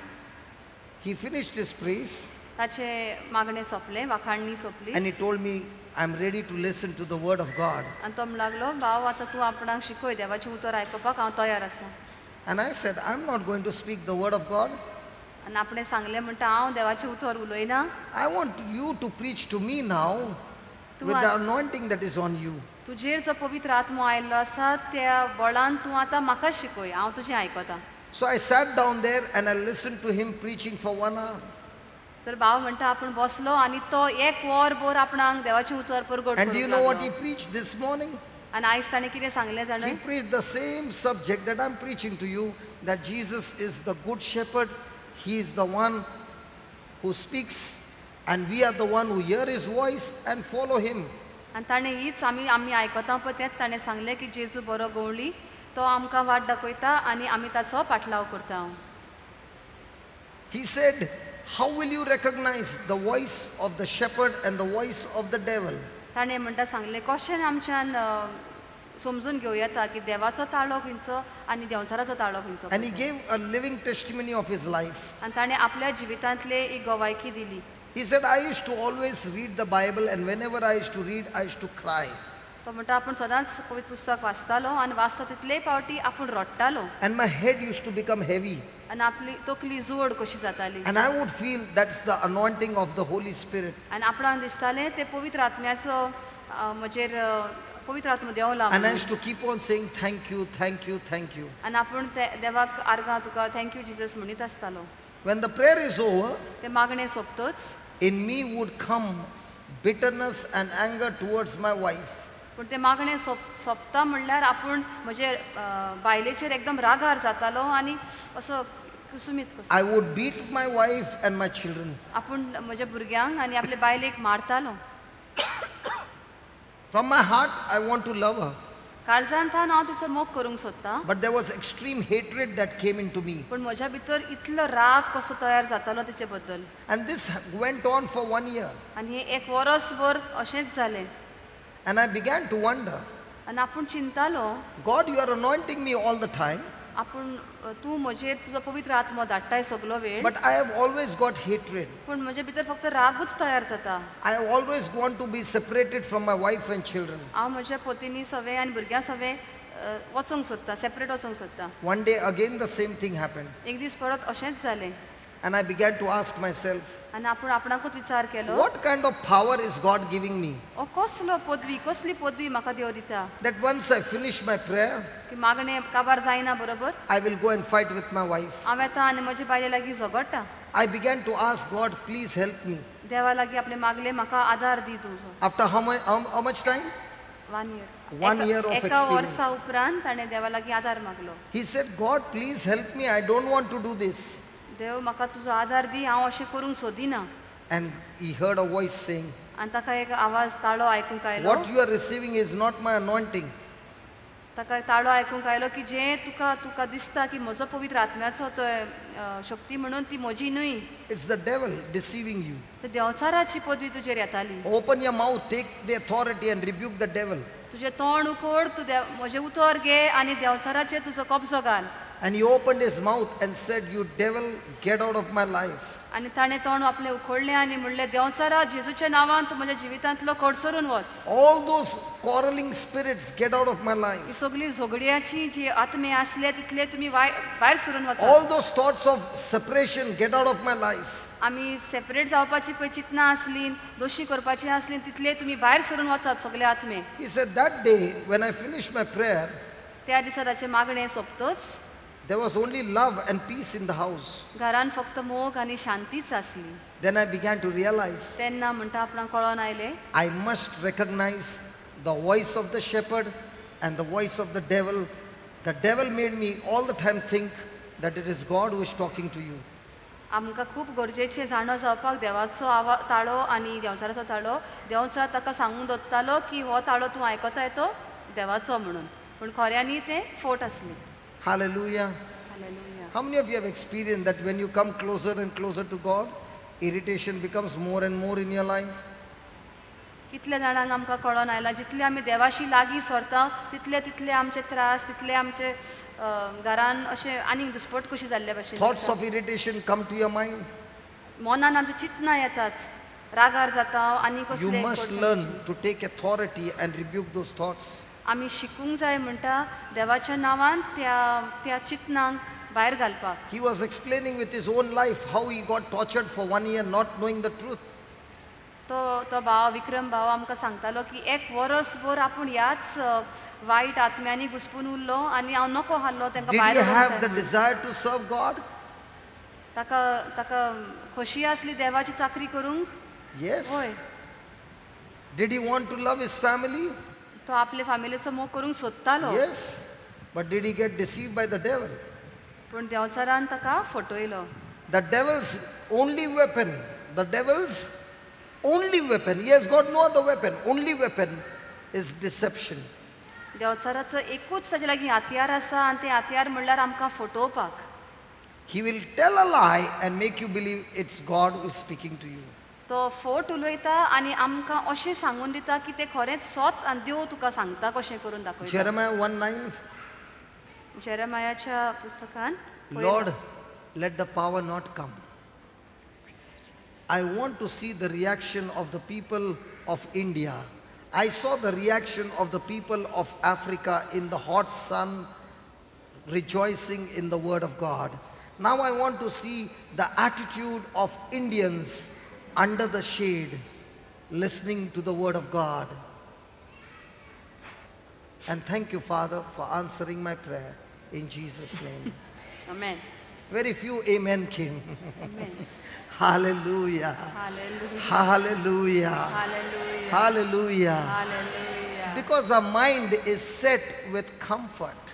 He finished his praise ताचें मागणें सोंपलें, वाखाणणी सोंपली. And he told me, "I'm ready to listen to the word of God." आनी तो म्हणूंक लागलो, भाव आतां तूं आपणाक शिकय, देवाचें उतर आयकुपाक हांव तयार आसा. And I said, "I'm not going to speak the word of God. आनी आपणें सांगलें म्हणटा हांव देवाचें उतर उलयना. I want you to preach to me now तूं with the anointing that is on you." तुजेर जो पवित्र आत्मो आयिल्लो आसा त्या बळान तूं आतां म्हाका शिकय, हांव तुजें आयकता. So I sat down there and I listened to him preaching for 1 hour. तर भाव म्हणटा आपूण बसलो आनी तो एक वर भर आपणाक देवाचें उतर परगट And do you करूंक know what he लागलो. Preached this morning? आनी आयज ताणें कितें सांगलें जाणा? He preached the same subject that I'm preaching to you, that Jesus is the good shepherd. He is the one who speaks, and we are the one who hear his voice and follow him. आनी ताणें हीच आमी आमी आयकता पळय तेंच ताणें सांगलें की जेजू बरो गवळी, तो आमकां वाट दाखयता आनी आमी ताचो पाटलाव करता. He said, "How will you recognize the voice of the shepherd and the voice of the devil?" ताणें म्हणटा सांगलें कशें आमच्यान समजून घेवं येता की देवाचो ताळो खंयचो आनी देंवचाराचो ताळो खंयचो. And he gave a living testimony of his life. आनी ताणें आपल्या जिवितांतले एक गवायकी दिली. He said, "I used to always read the Bible, and whenever I used to read, I used to cry. तो म्हणटा आपूण सदांच पवित्र पुस्तक वाचतालो आनी वाचता तितले फावटी आपूण रडटालो. And my head used to become heavy. आनी आपली तकली जोड कशी जाताली. And I would feel that's the anointing of the Holy Spirit. आनी आपणाक दिसतालें ते पवित्र आत्म्याचो म्हजेर पवित्र आत्मो देंवला And I म्हणून. Used to keep on saying, 'Thank you, thank you, thank you.' आनी आपूण ते देवाक आर्गां तुका thank you Jesus म्हणीत आसतालो. When the prayer is over, ते मागणें सोंपतच in me would come bitterness and anger towards my wife. पूण तें मागणें सोंपता म्हणल्यार आपूण म्हजे बायलेचेर एकदम रागार जातालो आनी असो कुसुमीत कसो. I would beat my wife and my children. आपूण म्हज्या भुरग्यांक आनी आपले बायलेक मारतालो. From my heart, I want to love her. काळजान थावन हांव तिचो मोग करूंक सोदतां. But there was extreme hatred that came into me. पूण म्हज्या भितर इतलो राग कसो तयार जातालो तिचे बद्दल. And this went on for one year. आनी हें एक वरसभर अशेंच जालें. And I began to wonder, आनी आपूण चिंतालो, "God, you are anointing me all the time, आपूण तूं म्हजेर तुजो पवित्र आत्मो धाडटाय सगलो वेळ, but I have always got hatred. पूण म्हजे भितर फक्त रागूच तयार जाता. I have always want to be separated from my wife and children." हांव म्हज्या पतीनी सवें आनी भुरग्यां सवें वचूंक सोदता, सेपरेट वचूंक सोदता. One day again the same thing happened. एक दीस परत अशेंच जालें. And I began to ask myself, आनी आपूण आपणाकूच विचार केलो, "What kind of power is God giving me? ओ कसलो पदवी, कसली पदवी म्हाका देव दिता That once I finish my prayer, की मागणें काबार जायना बरोबर I will go and fight with my wife." हांव येता आनी म्हजे बायले लागीं झगडटा. I began to ask God, "Please help me." देवा लागीं आपणें मागलें म्हाका आदार दी तुजो. After how much time? 1 year. One year of एका experience. वर्सा उपरांत ताणें देवा लागीं आदार मागलो. He said, "God, please help me. I don't want to do this." देव म्हाका तुजो आदार दी, हांव अशें करूंक सोदिना. And he heard a voice saying, आनी ताका एक आवाज ताळो आयकूंक आयलो, "What you are receiving is not my anointing. ताका ताळो आयकूंक आयलो की जें तुका तुका दिसता की म्हजो पवित्र आत्म्याचो तो शक्ती म्हणून ती म्हजी न्हय. It's the devil deceiving you. तर देंवचाराची पदवी तुजेर येताली. Open your mouth, take the authority, and rebuke the devil." तुजें तोंड उकोड, तूं देव म्हजें उतर घे आनी देंवचाराचेर तुजो कब्जो घाल. And he opened his mouth and said, "You devil, get out of my life." आनी ताणें तोंड आपलें उखडलें आनी म्हणलें, देंवचारा जेजूच्या नांवान तूं म्हज्या जिवितांतलो कडसरून वच. "All those quarreling spirits, get out of my life. ही सगळी झगड्याची जी आत्मे आसले तितले तुमी भायर सरून वचा. All those thoughts of separation, get out of my life." आमी सेपरेट जावपाची पळय चिंतना आसली, दोशी करपाची आसली, तितले तुमी भायर सरून वचात सगळे आत्मे. He said, "That day, when I finished my prayer, त्या दिसा ताचें मागणें सोंपतच There was only love and peace in the house. घरान फक्त मोग आनी शांतीच आसली. Then I began to realize तेन्ना म्हणटा आपणाक कळोन आयलें, I must recognize the voice of the shepherd and the voice of the devil. The devil made me all the time think that it is God who is talking to you. आमकां खूब गरजेचें जाणो जावपाक देवाचो आवा ताळो आनी देंवचाराचो ताळो. देंवचार ताका सांगूंक दवरतालो की हो ताळो तूं आयकताय तो देवाचो म्हणून, पूण खऱ्यांनी तें फोट आसलें. Hallelujah. Hallelujah. How many of you have experienced that when you come closer and closer to God, irritation becomes more and more in your life? कितल्या जाणांक आमकां कळोन आयलां, जितले आमी देवाशी लागीं सरता तितले तितले आमचे त्रास, तितले आमचे घरान अशें आनीक दुस्पट कशी जाल्ले भशेन Thoughts दिसता. Of irritation come to your mind. मनान आमच्या चिंतना येतात, रागार जाता आनी You कसले must learn to take authority and rebuke those thoughts. आमी शिकूंक जाय म्हणटा देवाच्या नांवान त्या त्या चिंतनांक भायर घालपाक. He was explaining with his own life how he got tortured for 1 year not knowing the truth. तो तो भाव विक्रम भाव आमकां सांगतालो की एक वरसभर आपूण ह्याच वायट आत्म्यांनी घुसपून उरलो आनी हांव नको हारलो तांकां Did भायर he व्हरूंक have जाय the म्हणून. Desire to serve God? ताका ताका खोशी आसली देवाची चाकरी करूंक? Yes. हय. Did he want to love his family? तो आपले फामिलीचो मोग करूंक सोदतालो. Yes. But did he get deceived by the devil? पूण देंवचारान ताका फटयलो. The devil's only weapon, the devil's only weapon, he has got no other weapon, only weapon is deception. देंवचाराचो एकूच ताजे लागीं हातयार आसा आनी तें हातयार म्हणल्यार आमकां फटोवपाक. He will tell a lie and make you believe it's God who is speaking to you. तो फोट उलयता आनी आमकां अशें सांगून दिता की तें खरेंच सोत आनी देव तुका सांगता कशें करून दाखयता. Jeremiah 1:9. जेरेमायाच्या पुस्तकान Lord, let the power not come. I want to see the reaction of the people of India. I saw the reaction of the people of Africa in the hot sun, rejoicing in the word of God. Now I want to see the attitude of Indians under the shade, listening to the word of God. And thank you, Father, for answering my prayer in Jesus' name. Amen. Very few amen came. Amen. Hallelujah. Hallelujah. Hallelujah. Hallelujah. Hallelujah. Hallelujah. Because our mind is set with comfort.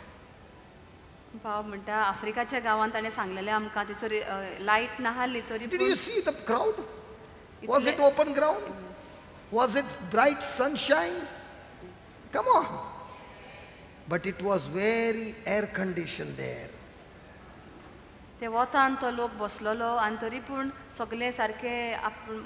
भाव म्हणटा आफ्रिकाच्या गांवांत ताणें सांगलेलें आमकां थंयसर light नाहली तरी Did पूण you see the crowd? Was it open ground? Was it bright sunshine? Come on. But it was very air conditioned there. ते वतान तो लोक बसलेलो आनी तरी पूण सगळे सारके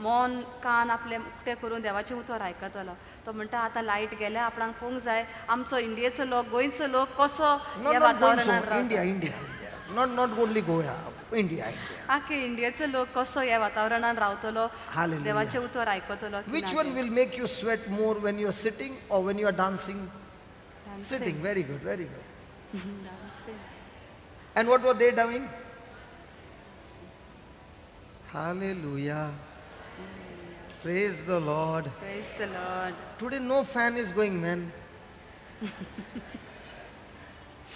मन कान आपले उक्ते करून देवाचें उतर आयकतलो. तो म्हणटा आतां लायट गेल्या, आपणाक पळोवंक जाय आमचो इंडियेचो लोक, गोंयचो लोक कसो No, ह्या not going वातावरणान so. रावता. India, India, India. Not only Goa. India, India. आखे इंडियेचो लोक कसो ह्या वातावरणान रावतलो, Hallelujah. देवाचें उतर आयकतलो की Which ना one तें. will make you sweat more, when you are sitting or when you are dancing? Dancing. Sitting. Very good, very good. Dancing. And what were they doing? Hallelujah. Praise the Lord. Praise the Lord. Today no fan is going, man.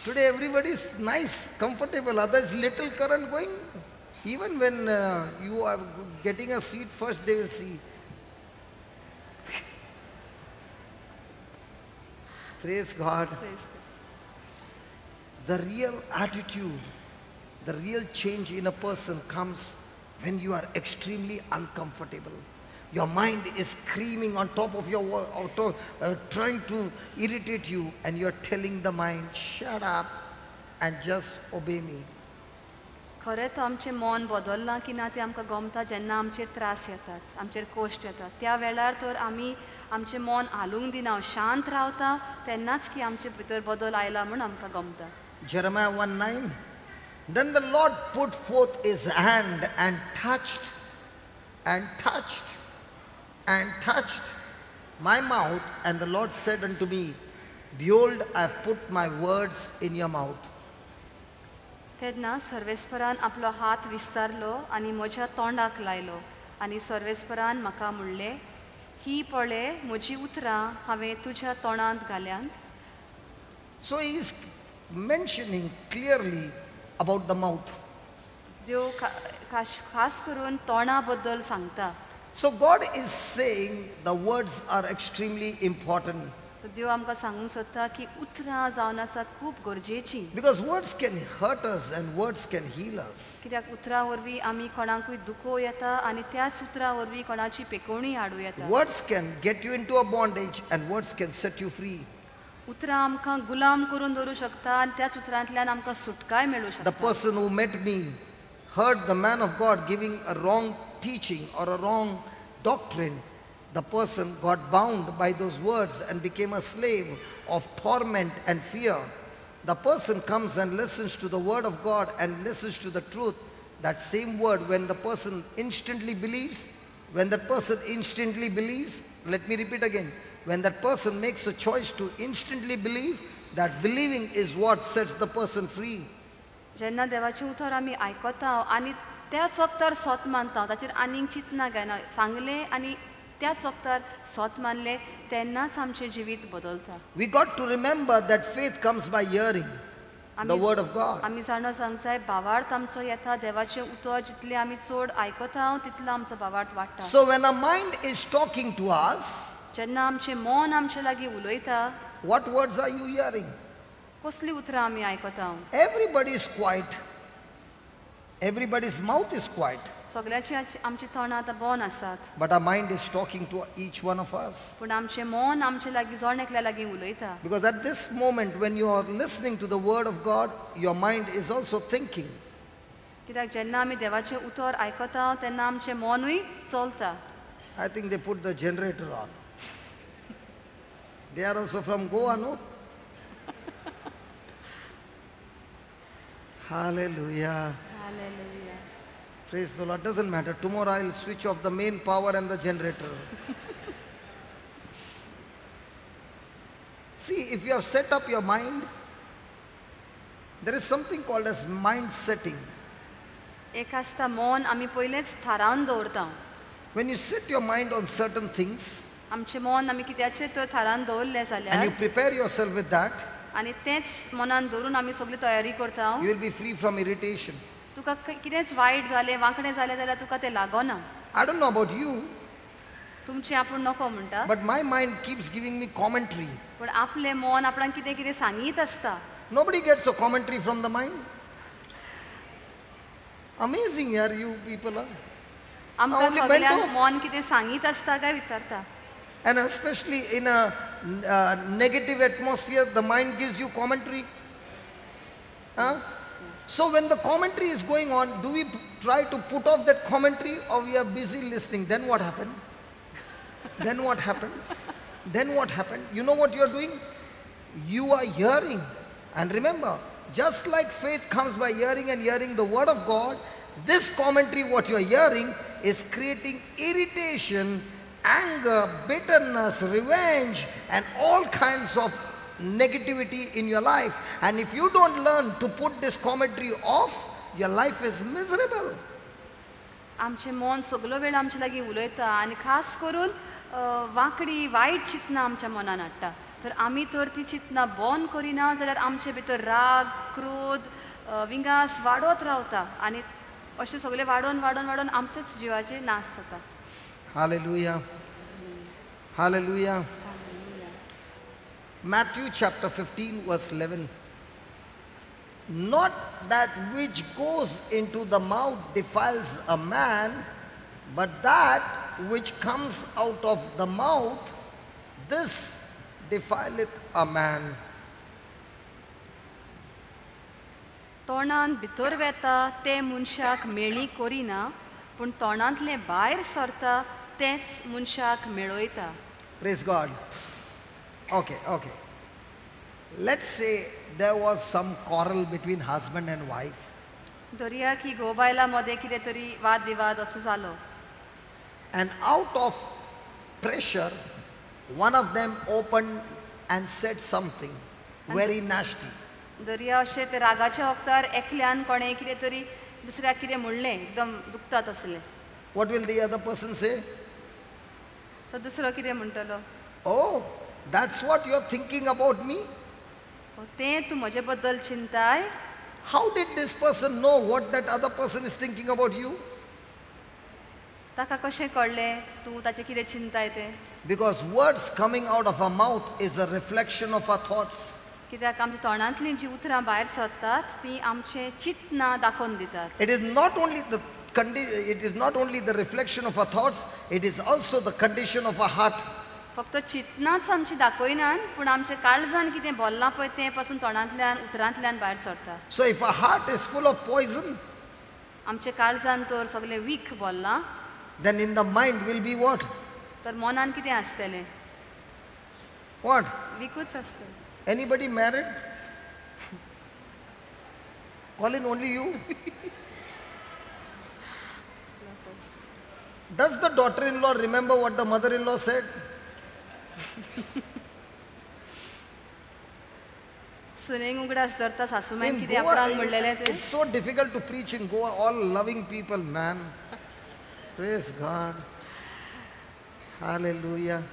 Today everybody is nice, comfortable. Others little current going. Even when you are getting a seat first, they will see. Praise God. Praise God. The real attitude, the real change in a person comes when you are extremely uncomfortable. Your mind is screaming on top of your auto, trying to irritate you, and you're telling the mind, shut up and just obey me. खरें तो आमचें मन बदललां की ना तें आमकां गमता जेन्ना आमचेर त्रास येतात, आमचेर कश्ट येतात. त्या वेळार तर आमी आमचें मन हालूंक दिना, शांत रावता, तेन्नाच की आमचे भितर बदल आयला म्हूण आमकां गमता. Jeremiah 1:9. Then the Lord put forth his hand and touched and touched and touched my mouth, and the Lord said unto me, Behold, I have put my words in your mouth. तेन्ना सर्वेस्परान आपलो हात विस्तारलो आनी म्हज्या तोंडाक लायलो आनी सर्वेस्परान म्हाका म्हणलें, ही पळय म्हजी उतरां हांवें तुज्या तोंडांत घाल्यांत. So he is mentioning clearly about the mouth. देव खास खास करून तोंडा बद्दल सांगता. So God is saying the words are extremely important देव आमकां सांगूंक सोदता की उतरां जावन आसात खूब गरजेचीं. Because words can hurt us and words can heal us. कित्याक उतरां वरवीं आमी कोणाकूय दुखोवं येता आनी त्याच उतरां वरवीं कोणाची पेकोवणी हाडूं येता. Words can get you into a bondage and words can set you free. उतरां आमकां गुलाम करून दवरूं शकता आनी त्याच उतरांतल्यान आमकां सुटकाय मेळूं The शकता. Person who met me heard the man of God giving a wrong teaching or a wrong doctrine. The person got bound by those words and became a slave of torment and fear. The person comes and listens to the word of God and listens to the truth. That same word, when the person instantly believes, when that person instantly believes, let me repeat again, when that person makes a choice to instantly believe, that believing is what sets the person free. जेन्ना देवाचें उतर आमी आयकता आनी त्याच वक्तार सत मानता, ताचेर आनीक चिंतना घेना, सांगलें आनी त्याच वक्तार सत मानलें तेन्नाच आमचें जिवीत बदलता. We got to remember that faith comes by hearing the word of God. आमी जाणो जावंक जाय भावार्थ आमचो येता देवाचें उतर जितलें आमी चड आयकता तितलो आमचो भावार्थ वाडटा. So when our mind is talking to us, जेन्ना आमचें मन आमचे लागीं उलयता, what words are you hearing? कसलीं उतरां आमी आयकता? Everybody is quiet. Everybody's mouth is quiet. सगळ्याची आमची तोंडां आतां बंद आसात. But our mind is talking to each one of us. पूण आमचें मन आमचे लागीं जण एकल्या लागीं उलयता. Because at this moment, when you are listening to the word of God, your mind is also thinking. कित्याक जेन्ना आमी देवाचें उतर आयकता तेन्ना आमचें मनूय चलता. I think they put the generator on. They are also from Goa, no? Hallelujah. Hallelujah. Praise the Lord. Doesn't matter. Tomorrow I'll switch off the main power and the generator. See, if you have set up your mind, there is something called as mind setting. एक आसता मन आमी पयलेंच थारावन दवरता. When you set your mind on certain things, आमचें मन आमी कित्याचें तर थारावन दवरलें and जाल्यार you prepare yourself with that, आनी तेंच मनान दवरून आमी सगळी तयारी करता, you will be free from irritation. तुका कितेंच वायट जालें वांकडें जालें जाल्यार तुका तें लागना. I don't know about you, तुमचें आपूण नको म्हणटा, but my mind keeps giving me commentary. पूण आपलें मन आपणाक कितें कितें सांगीत आसता. Nobody gets a commentary from the mind. Amazing, yaar, you people are. आमकां Only सगळ्यांक bento. मन कितें सांगीत आसता काय विचारता. And especially in a negative atmosphere, the mind gives you commentary. Huh? So when the commentary is going on, do we try to put off that commentary or we are busy listening? Then what happened? Then what happened? Then what happened? You know what you are doing? You are hearing. And remember, just like faith comes by hearing and hearing the word of God, this commentary, what you are hearing, is creating irritation, anger, bitterness, revenge, and all kinds of negativity in your life. And if you don't learn to put this commentary off, your life is miserable. आमचें मन सगलो वेळ आमचे लागीं उलयता आनी खास करून वांकडी वायट चिंतनां आमच्या मनान हाडटा. तर आमी तर ती चिंतनां बंद करिना जाल्यार आमचे भितर राग, क्रोध, विंगास वाडत रावता आनी अशें सगळें वाडोवन वाडोवन वाडोवन आमचेच जिवाचे नाश जाता. Hallelujah. Hallelujah. Matthew chapter 15 verse 11. Not that which goes into the mouth defiles a man, but that which comes out of the mouth, this defileth a man. तोंडान भितर वेता तें मनशाक मेळी करिना, पूण तोंडांतलें भायर सरता तेंच मनशाक मेळयता. Praise God. Okay. Let's say there was some quarrel between husband and wife. दर्या की घोव बायलां मदें कितें तरी वाद विवाद असो जालो. And out of pressure, one of them opened and said something very nasty. दर्या अशें ते रागाच्या वखदार एकल्यान कोणें कितें तरी दुसऱ्याक कितें म्हणलें एकदम दुखता तसलें. What will the other person say? तो दुसरो कितें म्हणटलो? Oh, that's what you're thinking about me? "ओ, तें तूं म्हजे बद्दल चिंताय? How did this person know what that other person is thinking about you? ताका कशें कळ्ळें तूं ताचें कितें चिंताय तें? Because words coming out of our mouth is a reflection of our thoughts. कित्याक आमच्या तोंडांतलीं जीं उतरां भायर सरतात तीं आमचें चिंतना दाखोवन दितात. It is not only the reflection of our thoughts, it is also the condition of our heart. फक्त चिंतनाच आमची दाखयनात पूण आमच्या काळजान कितें बोल्लां पळय तें पासून तोंडांतल्यान उतरांतल्यान भायर सरता. So if our heart is full of poison, आमच्या काळजान तर सगळें वीख बोल्लां, then in the mind will be what? तर मनान कितें आसतलें? What? विकूच आसतलें. Anybody married? Colin, only you? Does the daughter-in-law remember what the mother-in-law said? सुनेक उगडास धरता सासूमायन In कितें Goa, आपणाक म्हणलेलें तें? it's so difficult to preach in Goa, all loving people, man. Praise God. Hallelujah.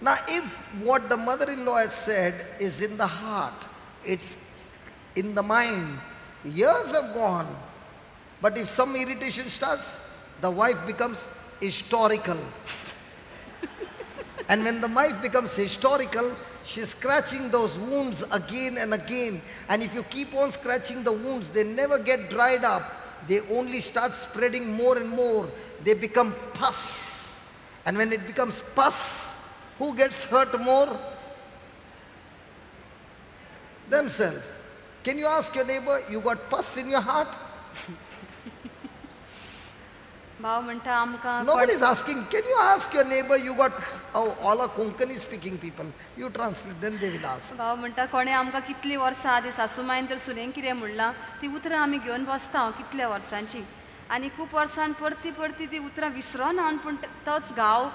Now, if what the mother-in-law has said is in the heart, it's in the mind, years have gone, but if some irritation starts, the wife becomes historical. And when the wife becomes historical, she's scratching those wounds again and again. And if you keep on scratching the wounds, they never get dried up. They only start spreading more and more. They become pus. And when it becomes pus, who gets hurt more? Themselves. Can you ask your neighbor, you got pus in your heart? भाव म्हणटा आमकां Nobody is asking. Can you ask your neighbor, you got, oh, all are Konkani speaking people. You translate, then they will ask. भाव म्हणटा कोणें आमकां कितलीं वर्सां आदीं सासूमायन तर सुनेक कितें म्हणलां ती उतरां आमी घेवन बसता हांव कितल्या वर्सांची आनी खूब वर्सान परती परती ती उतरां विसरोना पूण तोच घाव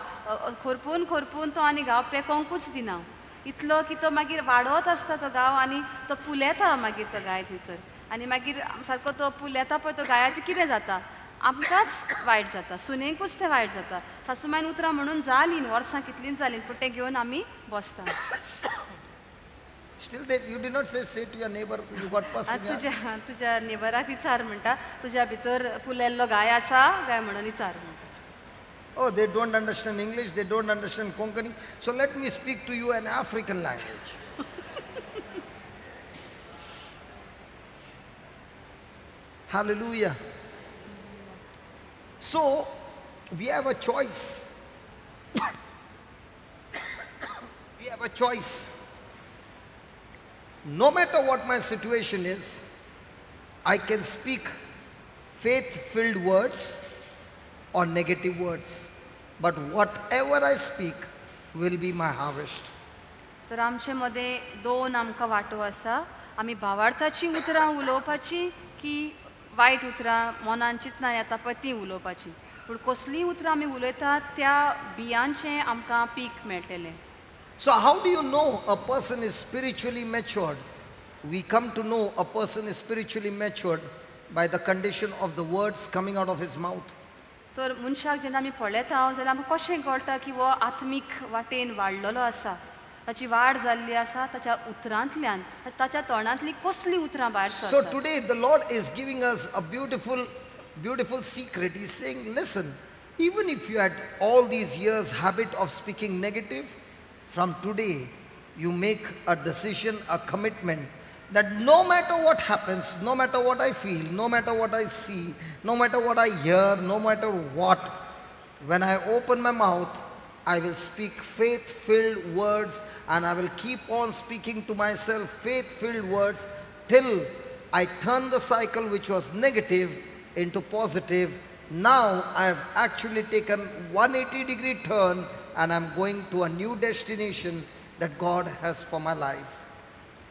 खोरपून खोरपून तो आनी घाव पेकोंकूच दिना इतलो की तो मागीर वाडत आसता तो घाव आनी तो पुलेता मागीर तो गाय थंयसर आनी मागीर सारको तो पुलेता पळय तो गायाचें कितें जाता आमकांच वायट जाता सुनेकूच तें वायट जाता. सासूमायन उतरां म्हणून जालीं वर्सां कितलीं जालीं पूण तें घेवन आमी बसता. Still they, you did not say to your neighbor, you got pus in your तुज्या तुज्या नेबराक विचार म्हणटा तुज्या भितर पुलेल्लो गाय आसा काय म्हणून विचार म्हणटा. Oh, they don't understand English, they don't understand Konkani. So let me speak to you an African language. Hallelujah. So, we have a choice. We have a choice. No matter what my situation is, I can speak faith-filled words or negative words. But whatever I speak will be my harvest. तर आमचे मदें दोन आमकां वांटो आसा. आमी भावार्थाची उतरां उलोवपाची की वायट उतरां मनान चिंतना येता पळय तीं उलोवपाची. पूण कसलीं उतरां आमी उलयतात त्या बियांचें आमकां पीक मेळटलें. So how do you know a person is spiritually matured? We come to know a person is spiritually matured by the condition of the words coming out of his mouth. तर मनशाक जेन्ना आमी पळयता जाल्यार आमकां कशें कळटा की हो आत्मीक वाटेन वाडलेलो आसा, ताची वाड जाल्ली आसा ताच्या उतरांतल्यान, ताच्या तोंडांतली कसलीं उतरां भायर So सरतात. today the Lord is giving us a beautiful, beautiful secret. He's saying, listen, even if you had all these years habit of speaking negative, from today you make a decision, a commitment that no matter what happens, no matter what I feel, no matter what I see, no matter what I hear, no matter what, when I open my mouth, I will speak faith-filled words, and I will keep on speaking to myself faith-filled words till I turn the cycle which was negative into positive. Now I have actually taken 180-degree turn and I'm going to a new destination that God has for my life.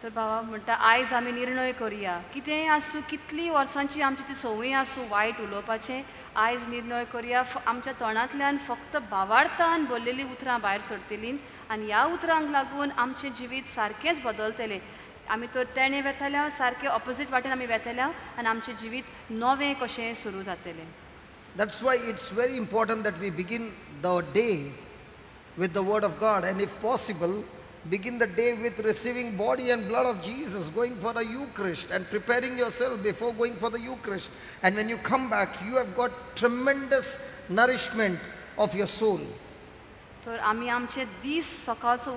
तर बाबा म्हणटा आयज आमी निर्णय करुया, कितेंय आसूं, कितलीं वर्सांची आमची ती संवय आसूं वायट उलोवपाचें, आयज निर्णय करुया आमच्या तोंडांतल्यान फक्त भावार्थान बोल्लेलीं उतरां भायर सरतलीं आनी ह्या उतरांक लागून आमचें जिवीत सारकेंच बदलतलें. आमी तर तेणें वेतल्या सारकें ऑपोजीट वाटेन आमी वेतल्या आनी आमचें जिवीत नवें कशें सुरू जातलें. That's why it's very important that we begin the day with the word of God, and if possible, Begin the day with receiving body and blood of Jesus, going for a Eucharist and preparing yourself before going for the Eucharist. And when you come back, you have got tremendous nourishment of your soul. तर आमी आमचे दीस सकाळचो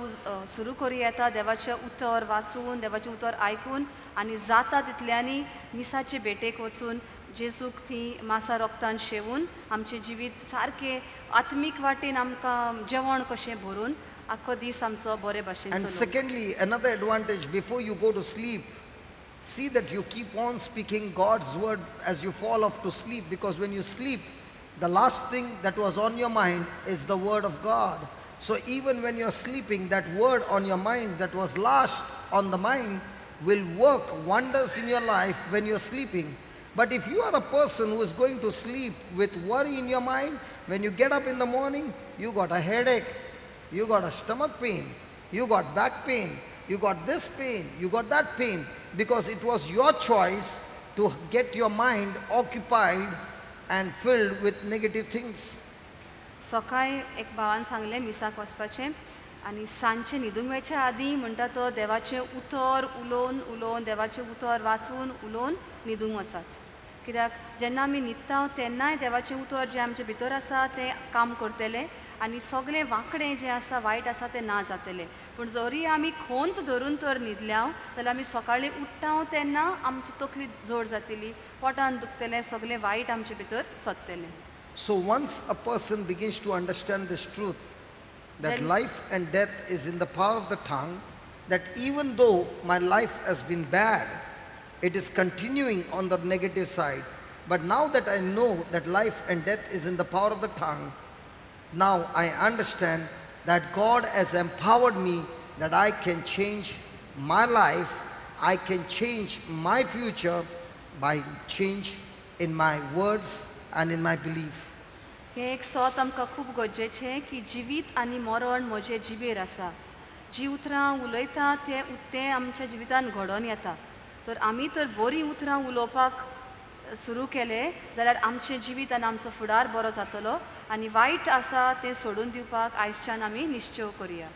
सुरू करूं येता देवाचें उतर वाचून, देवाचें उतर आयकून आनी जाता तितल्यांनी मिसाचे भेटेक वचून जेजूक थंय मासा रोगतान शेवून आमचें जिवीत सारकें आत्मीक वाटेन आमकां जेवण कशें भरून आख्खो दीस आमचो बरे भाशेन And चलोवंक. Secondly, another advantage, before you go to sleep, see that you keep on speaking God's word as you fall off to sleep, because when you sleep, the last thing that was on your mind is the word of God. So even when you're sleeping, that word on your mind that was last on the mind will work wonders in your life when you're sleeping. But if you are a person who is going to sleep with worry in your mind, when you get up in the morning, you got a headache, you got a stomach pain, you got back pain, you got this pain, you got that pain, because it was your choice to get your mind occupied and filled with negative things. सकाळी एक भावान सांगलें मिसाक वचपाचें आनी सांजचें न्हिदूंक वयच्या आदीं म्हणटा तो देवाचें उतर उलोवन उलोवन, देवाचें उतर वाचून उलोवन न्हिदूंक वचात, कित्याक जेन्ना आमी न्हिदता तेन्नाय देवाचें उतर जें आमचे भितर आसा तें काम करतलें आनी सगळें वांकडें जें आसा, वायट आसा तें ना जातलें. पूण जरी आमी खोंत धरून तर न्हिदल्या जाल्यार आमी सकाळीं उठ्ठा तेन्ना आमची तकली जोड जातली, पोटान दुखतलें, सगळें वायट आमचे भितर सोदतलें. So once a person begins to understand this truth, that Then life and death is in the power of the tongue, that even though my life has been bad, it is continuing on the negative side. But now that I know that life and death is in the power of the tongue, now I understand that God has empowered me that I can change my life, I can change my future by change in my words and in my belief. हें एक सोत आमकां खूब गरजेचें की जिवीत आनी मरण म्हजें जिबेर आसा. जी उतरां उलयता तें आमच्या जिवितान घडोवन येता. तर आमी तर बरीं उतरां उलोवपाक सुरू केलें जाल्यार आमचें जिवीत आनी आमचो फुडार बरो जातलो आनी वायट आसा तें सोडून दिवपाक आयजच्यान आमी निश्चय करुया.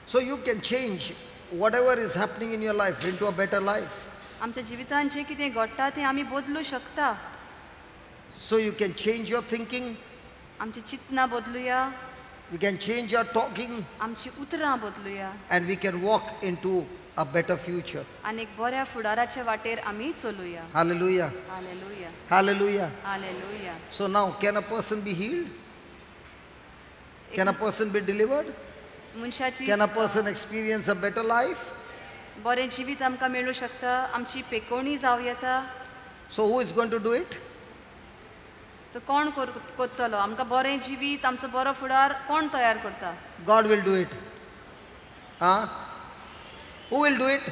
So you can change whatever is happening in your life into a better life. आमच्या जिवितान जें कितें घडटा तें आमी बदलूं शकता. So you can change your thinking. आमची चिंतना बदलुया. We can change our talking. आमची उतरां बदलुया. And we can walk into a better future. आनी एक बऱ्या फुडाराच्या वाटेर आमी चलुया. Hallelujah. Hallelujah. Hallelujah. Hallelujah. So now, can a person be healed? Can a person be delivered? मनशाची Can a person experience a better life? बरें जिवीत आमकां मेळूं शकता, आमची पेकोवणी जावं येता. So who is going to do it? तर कोण करतलो आमकां बरें जिवीत, आमचो बरो फुडार कोण तयार करता? God will do it. Huh? Who will do it?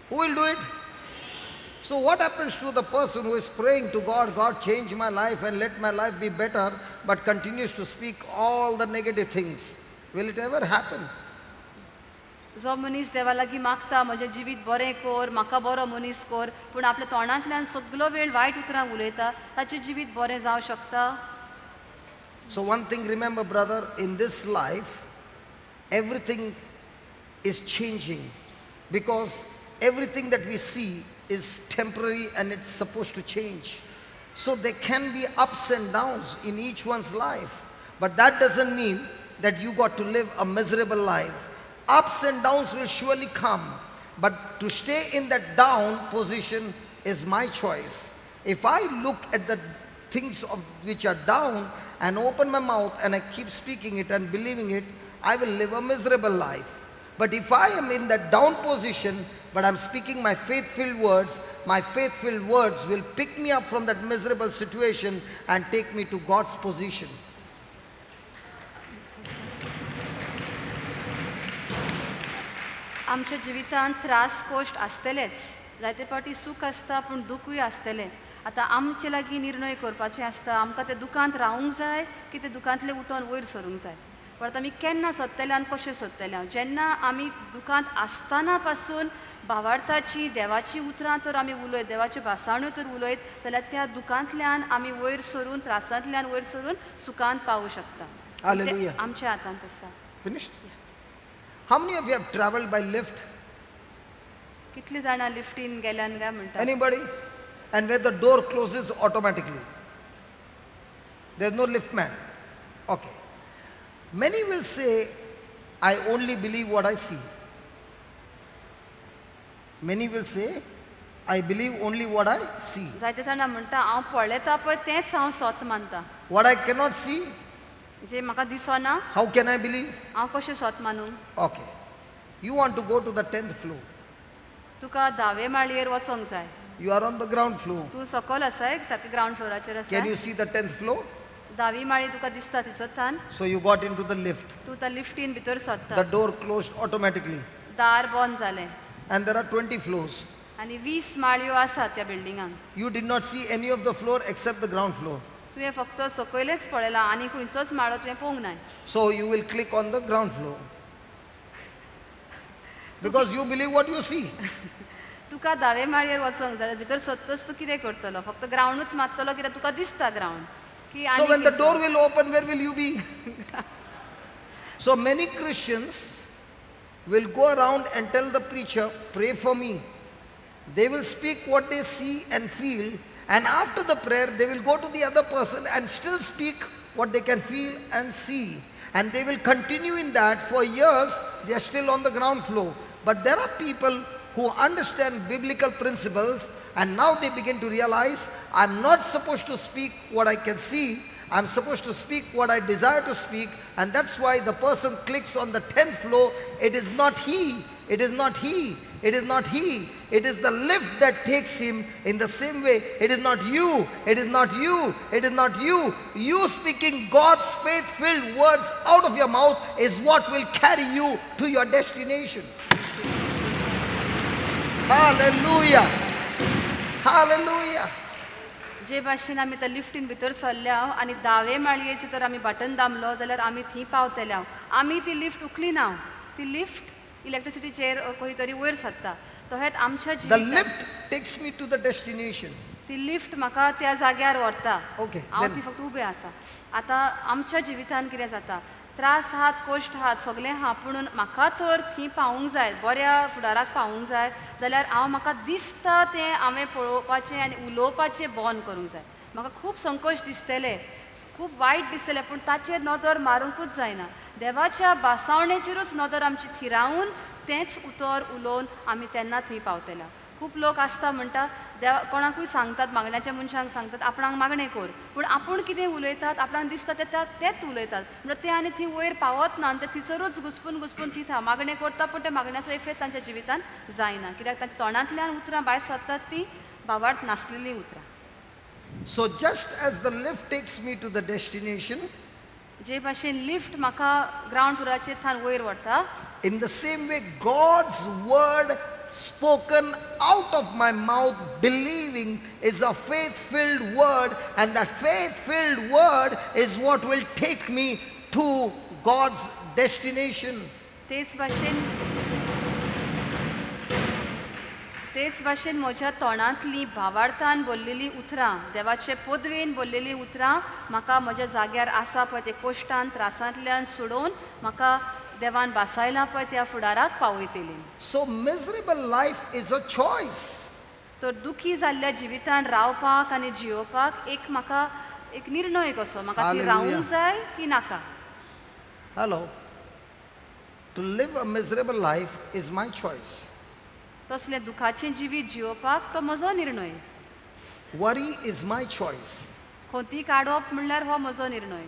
Who will do it? So what happens to the person who is praying to God, God change my life and let my life be better, but continues to speak all the negative things? Will it ever happen? जो मनीस देवा लागीं मागता म्हजें जिवीत बरें कर, म्हाका बरो मनीस कर, पूण आपल्या तोंडांतल्यान सगलो वेळ वायट उतरां उलयता, ताचें जिवीत बरें जावं शकता? So one thing remember, brother, in this life, everything is changing, because everything that we see is temporary and it's supposed to change. So there can be ups and downs in each one's life, but that doesn't mean that you got to live a miserable life. Ups and downs will surely come, but to stay in that down position is my choice. If I look at the things of which are down and open my mouth and I keep speaking it and believing it, I will live a miserable life. But if I am in that down position, but I'm speaking my faith-filled words, my faith-filled words will pick me up from that miserable situation and take me to God's position. आमच्या जिवितांत त्रास कश्ट आसतलेच, जायते फावटी सूख आसता पूण दुखूय आसतलें. आतां आमचे लागीं निर्णय करपाचें आसता, आमकां ते दुकांत रावूंक जाय की ते दुकांतले उठोन वयर सरूंक जाय. परत आमी केन्ना सोदतले आनी कशें सोदतले? जेन्ना आमी दुकांत आसतना पासून भावार्थाची देवाची उतरां तर आमी उलयत, देवाच्यो भासाण्यो तर उलयत जाल्यार त्या दुकांतल्यान आमी वयर सरून, त्रासांतल्यान वयर सरून सुखांत पावूं शकता. Hallelujah. आमच्या हातांत आसा. Finished? How many of you have traveled by lift? कितली जाणां लिफ्टीन गेल्यान काय म्हणटा? Anybody? And where the door closes automatically. There's no lift man. Okay. Many will say, I only believe what I see. Many will say, I believe only what I see. जायते जाणां म्हणटा हांव पळयता पळय तेंच हांव सोत मानता. What I cannot see, जे म्हाका दिसना how can I believe? हांव कशें सोत मानू? Okay. You want to go to the 10th floor. तुका धावे माळयेर वचोंक जाय. You are on the ground floor. तूं सकयल आसाय सारकें ग्रावंड फ्लोराचेर आसा. Can you see the 10th floor? धावी माळी तुका दिसता थंयसर. So you got into the lift. तूं त्या लिफ्टीन भितर सरता. The door closed automatically. दार बंद जालें. And there are 20 floors. आनी 20 माळयो आसात त्या बिल्डिंगान. You did not see any of the floor except the ground floor. तुवें फक्त सकयलेच पळयलां आनी खंयचोच माळो तुवें पळोवंक नाय. So you will click on the ground floor. Because you believe what you see. तुका धावे माळयेर वचोंक जाय भितर सरतच तूं कितें करतलो? फक्त ग्रावंडूच मारतलो कित्याक तुका दिसता ग्रावंड. की So when the आनी door will open, where will you be? So many Christians will go around and tell the preacher, pray for me. They will speak what they see and feel, and after the prayer, they will go to the other person and still speak what they can feel and see. And they will continue in that for years. They are still on the ground floor. But there are people who understand biblical principles, and now they begin to realize, I'm not supposed to speak what I can see. I'm supposed to speak what I desire to speak. And that's why the person clicks on the 10th floor. It is not he. It is not he. It is not he. It is the lift that takes him. In the same way, it is not you. It is not you. It is not you. You speaking God's faith-filled words out of your mouth is what will carry you to your destination. Hallelujah. Hallelujah. जे भाशेन आमी त्या लिफ्टीन भितर सरल्या आनी दावे माळयेचेर तर आमी button दामलो जाल्यार आमी थंय पावतले. आमी ती लिफ्ट उखली ना, ती लिफ्ट इलेक्ट्रिसिटीचेर खंय तरी वयर सरता. तशेंच आमच्या The जिवितांत lift takes me to the destination. ती लिफ्ट म्हाका त्या जाग्यार व्हरता. Okay, हांव then- ती फक्त उबें आसा. आतां आमच्या जिवितांत कितें जाता, त्रास आहात, कश्ट आहात, सगळें आहा, पुणून म्हाका तर थंय पावूंक जाय, बऱ्या फुडाराक पावूंक जाय जाल्यार हांव म्हाका दिसता तें हांवें पळोवपाचें आनी उलोवपाचें बंद करूंक जाय. म्हाका खूब संकोच दिसतले, खूब वायट दिसतलें, पूण ताचेर नदर मारूंकूच जायना. देवाच्या भासावणेचेरूच नदर आमची थिरावन तेंच उतर उलोवन आमी तेन्ना थंय पावतले. खूब लोक आसता म्हणटा देवा कोणाकूय सांगतात, मागण्याच्या मनशांक सांगतात आपणाक मागणें कर, पूण आपूण कितें उलयतात आपणाक दिसता तें तेंच उलयतात, म्हणटा तें आनी थंय वयर पावत ना आनी ते थंयसरूच घुसपून घुसपून थंय मागणें करता, पूण त्या मागण्याचो इफेक्ट तांच्या जिवितांत जायना, कित्याक तांच्या तोंडांतल्यान उतरां भायर सरतात ती भावार्थ नासलेलीं उतरां. So just as the lift takes me to the destination, जे भाशेन लिफ्ट म्हाका ग्रावंड फ्लोराचेर थान वयर व्हरता, in the same way God's word spoken out of my mouth, believing, is a faith-filled word, and that faith-filled word is what will take me to God's destination. तेच भाशेन म्हज्या तोंडांतली भावार्थान बोल्लेली उतरां, देवाचे पदवेन बोल्लेली उतरां म्हाका म्हज्या जाग्यार आसा पळय ते कोश्टान त्रासांतल्यान सोडोवन म्हाका देवान भासायला पळय त्या फुडाराक पावयतली. So miserable life is a choice. तर दुखी जाल्ल्या जिवितान रावपाक आनी जियोवपाक एक म्हाका एक निर्णय कसो, म्हाका ती रावूंक जाय की नाका. Hello. To live a miserable life is my choice. तसलें दुखाचें जिवीत जियोवपाक तो म्हजो निर्णय. Worry is my choice. खोंती काडप म्हणल्यार हो म्हजो निर्णय.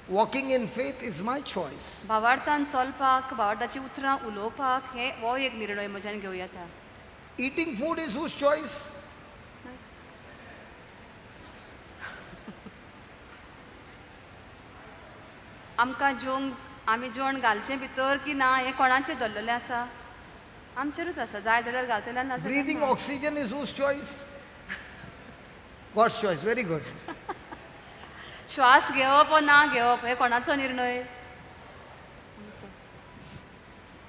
Walking in faith is my choice. भावार्थान चलपाक, भावार्थाची उतरां उलोवपाक हे हो एक निर्णय म्हज्यान घेवं येता. Eating food is whose choice? आमकां जेवंक, आमी जेवण घालचें भितर की ना हें कोणाचें धरलेलें आसा? आमचेरूच आसा. जाय जाल्यार घालतले, ना. Breathing oxygen is whose choice? God's choice. Very good. श्वास घेवप वा ना घेवप हे कोणाचो निर्णय?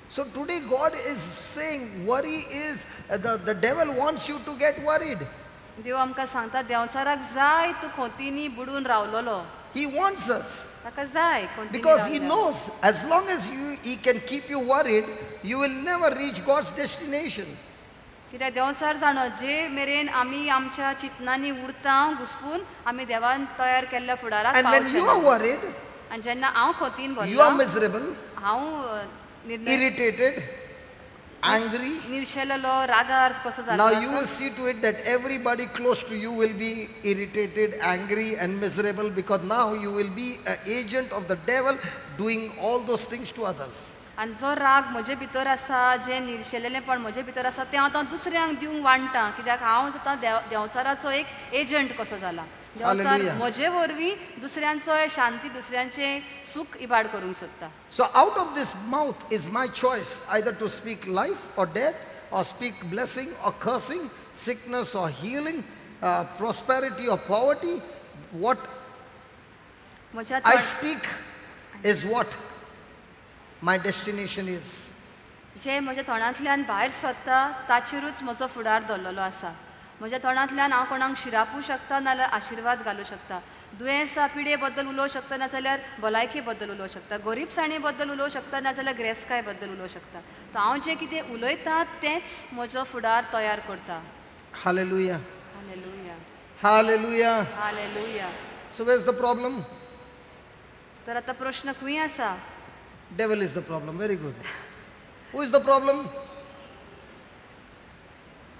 So today God is saying worry is, the devil wants you to get worried. देव आमकां सांगता देंवचाराक जाय तूं खोतींनी बुडून रावलोलो. He wants us. ताका जाय कोंतीनी Because he रावल्यार. Knows as long as he can keep you worried, you will never reach God's destination. कित्याक देंवचार जाणो जे मेरेन आमी आमच्या चिंतनांनी उरता घुसपून आमी देवान तयार केल्ल्या फुडाराक And when पावचे you are ना. Worried, आनी जेन्ना हांव खोतीन you are भरला miserable, हांव निर्णय irritated, angry. निर्शेलेलो रागार कसो Now जाल्लो you आसा. Will see to it that everybody close to you will be irritated, angry, and miserable because now you will be an agent of the devil doing all those things to others. आनी जो राग म्हजे भितर आसा जें निर्शेलेलेंपण म्हजे भितर आसा तें हांव आतां दुसऱ्यांक दिवंक वांट्टा कित्याक हांव आतां देव देंवचाराचो एक एजंट कसो जाला देंवचार Hallelujah. म्हजे वरवीं दुसऱ्यांचो शांती दुसऱ्यांचें सूख इबाड करूंक सोदता. So out of this mouth is my choice either to speak life or death, or speak blessing or cursing, sickness or healing, prosperity or poverty. What म्हज्या I तोंड speak is what my destination is. जें म्हज्या तोंडांतल्यान भायर सरता ताचेरूच म्हजो फुडार दवरलेलो आसा. म्हज्या तोंडांतल्यान हांव कोणाक शिरापूं शकता नाजाल्यार आशिर्वाद घालूं शकता. दुयेंसां पिडे बद्दल उलोवं शकता नाजाल्यार भलायके बद्दल उलोवं शकता. गरिबसाणे बद्दल उलोवं शकता नाजाल्यार ग्रेसकाय बद्दल उलोवं शकता. तर हांव जें कितें उलयता तेंच म्हजो फुडार तयार करता. Hallelujah. Hallelujah. Hallelujah. Hallelujah. So where's the problem? तर आतां प्रश्न खंय आसा? Devil is the problem. Very good. Who is the problem?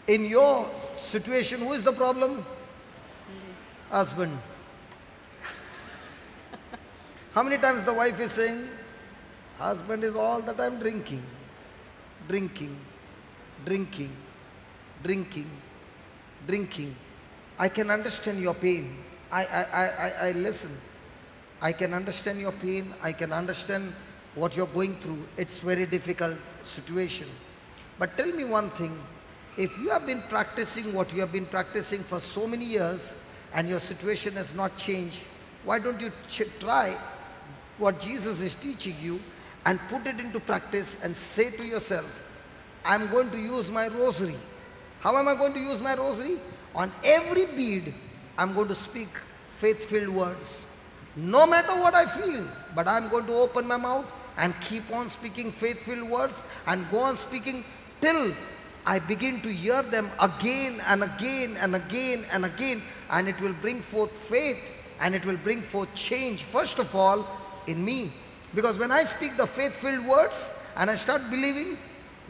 In your situation, who is the problem? Husband. How many times the wife is saying, husband is all the time drinking, drinking, drinking, drinking, drinking. I can understand your pain. I listen. I can understand your pain. I can understand what you're going through. It's very difficult situation. But tell me one thing. If you have been practicing what you have been practicing for so many years and your situation has not changed, why don't you try what Jesus is teaching you and put it into practice and say to yourself, I'm going to use my rosary. How am I going to use my rosary? On every bead, I'm going to speak faith-filled words. No matter what I feel, but I'm going to open my mouth and keep on speaking faith-filled words and go on speaking till I begin to hear them again and again and again and again, and it will bring forth faith and it will bring forth change, first of all, in me. Because when I speak the faith-filled words and I start believing,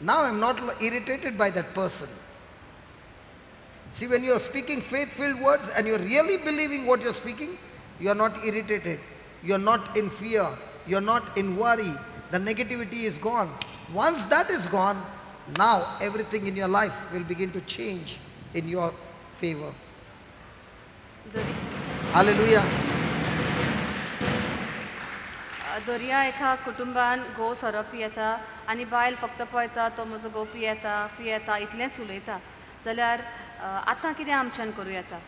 now I'm not irritated by that person. See, when you're speaking faith-filled words and you're really believing what you're speaking, you're not irritated, you're not in fear, you're not in worry. The negativity is gone. Once that is gone, now everything in your life will begin to change in your favor. Hallelujah. दर्या एका कुटुंबान घोव सोरो पियेता आनी बायल फक्त पळयता तो म्हजो घोव पियेता पियेता इतलेंच उलयता जाल्यार आतां कितें आमच्यान करूं येता?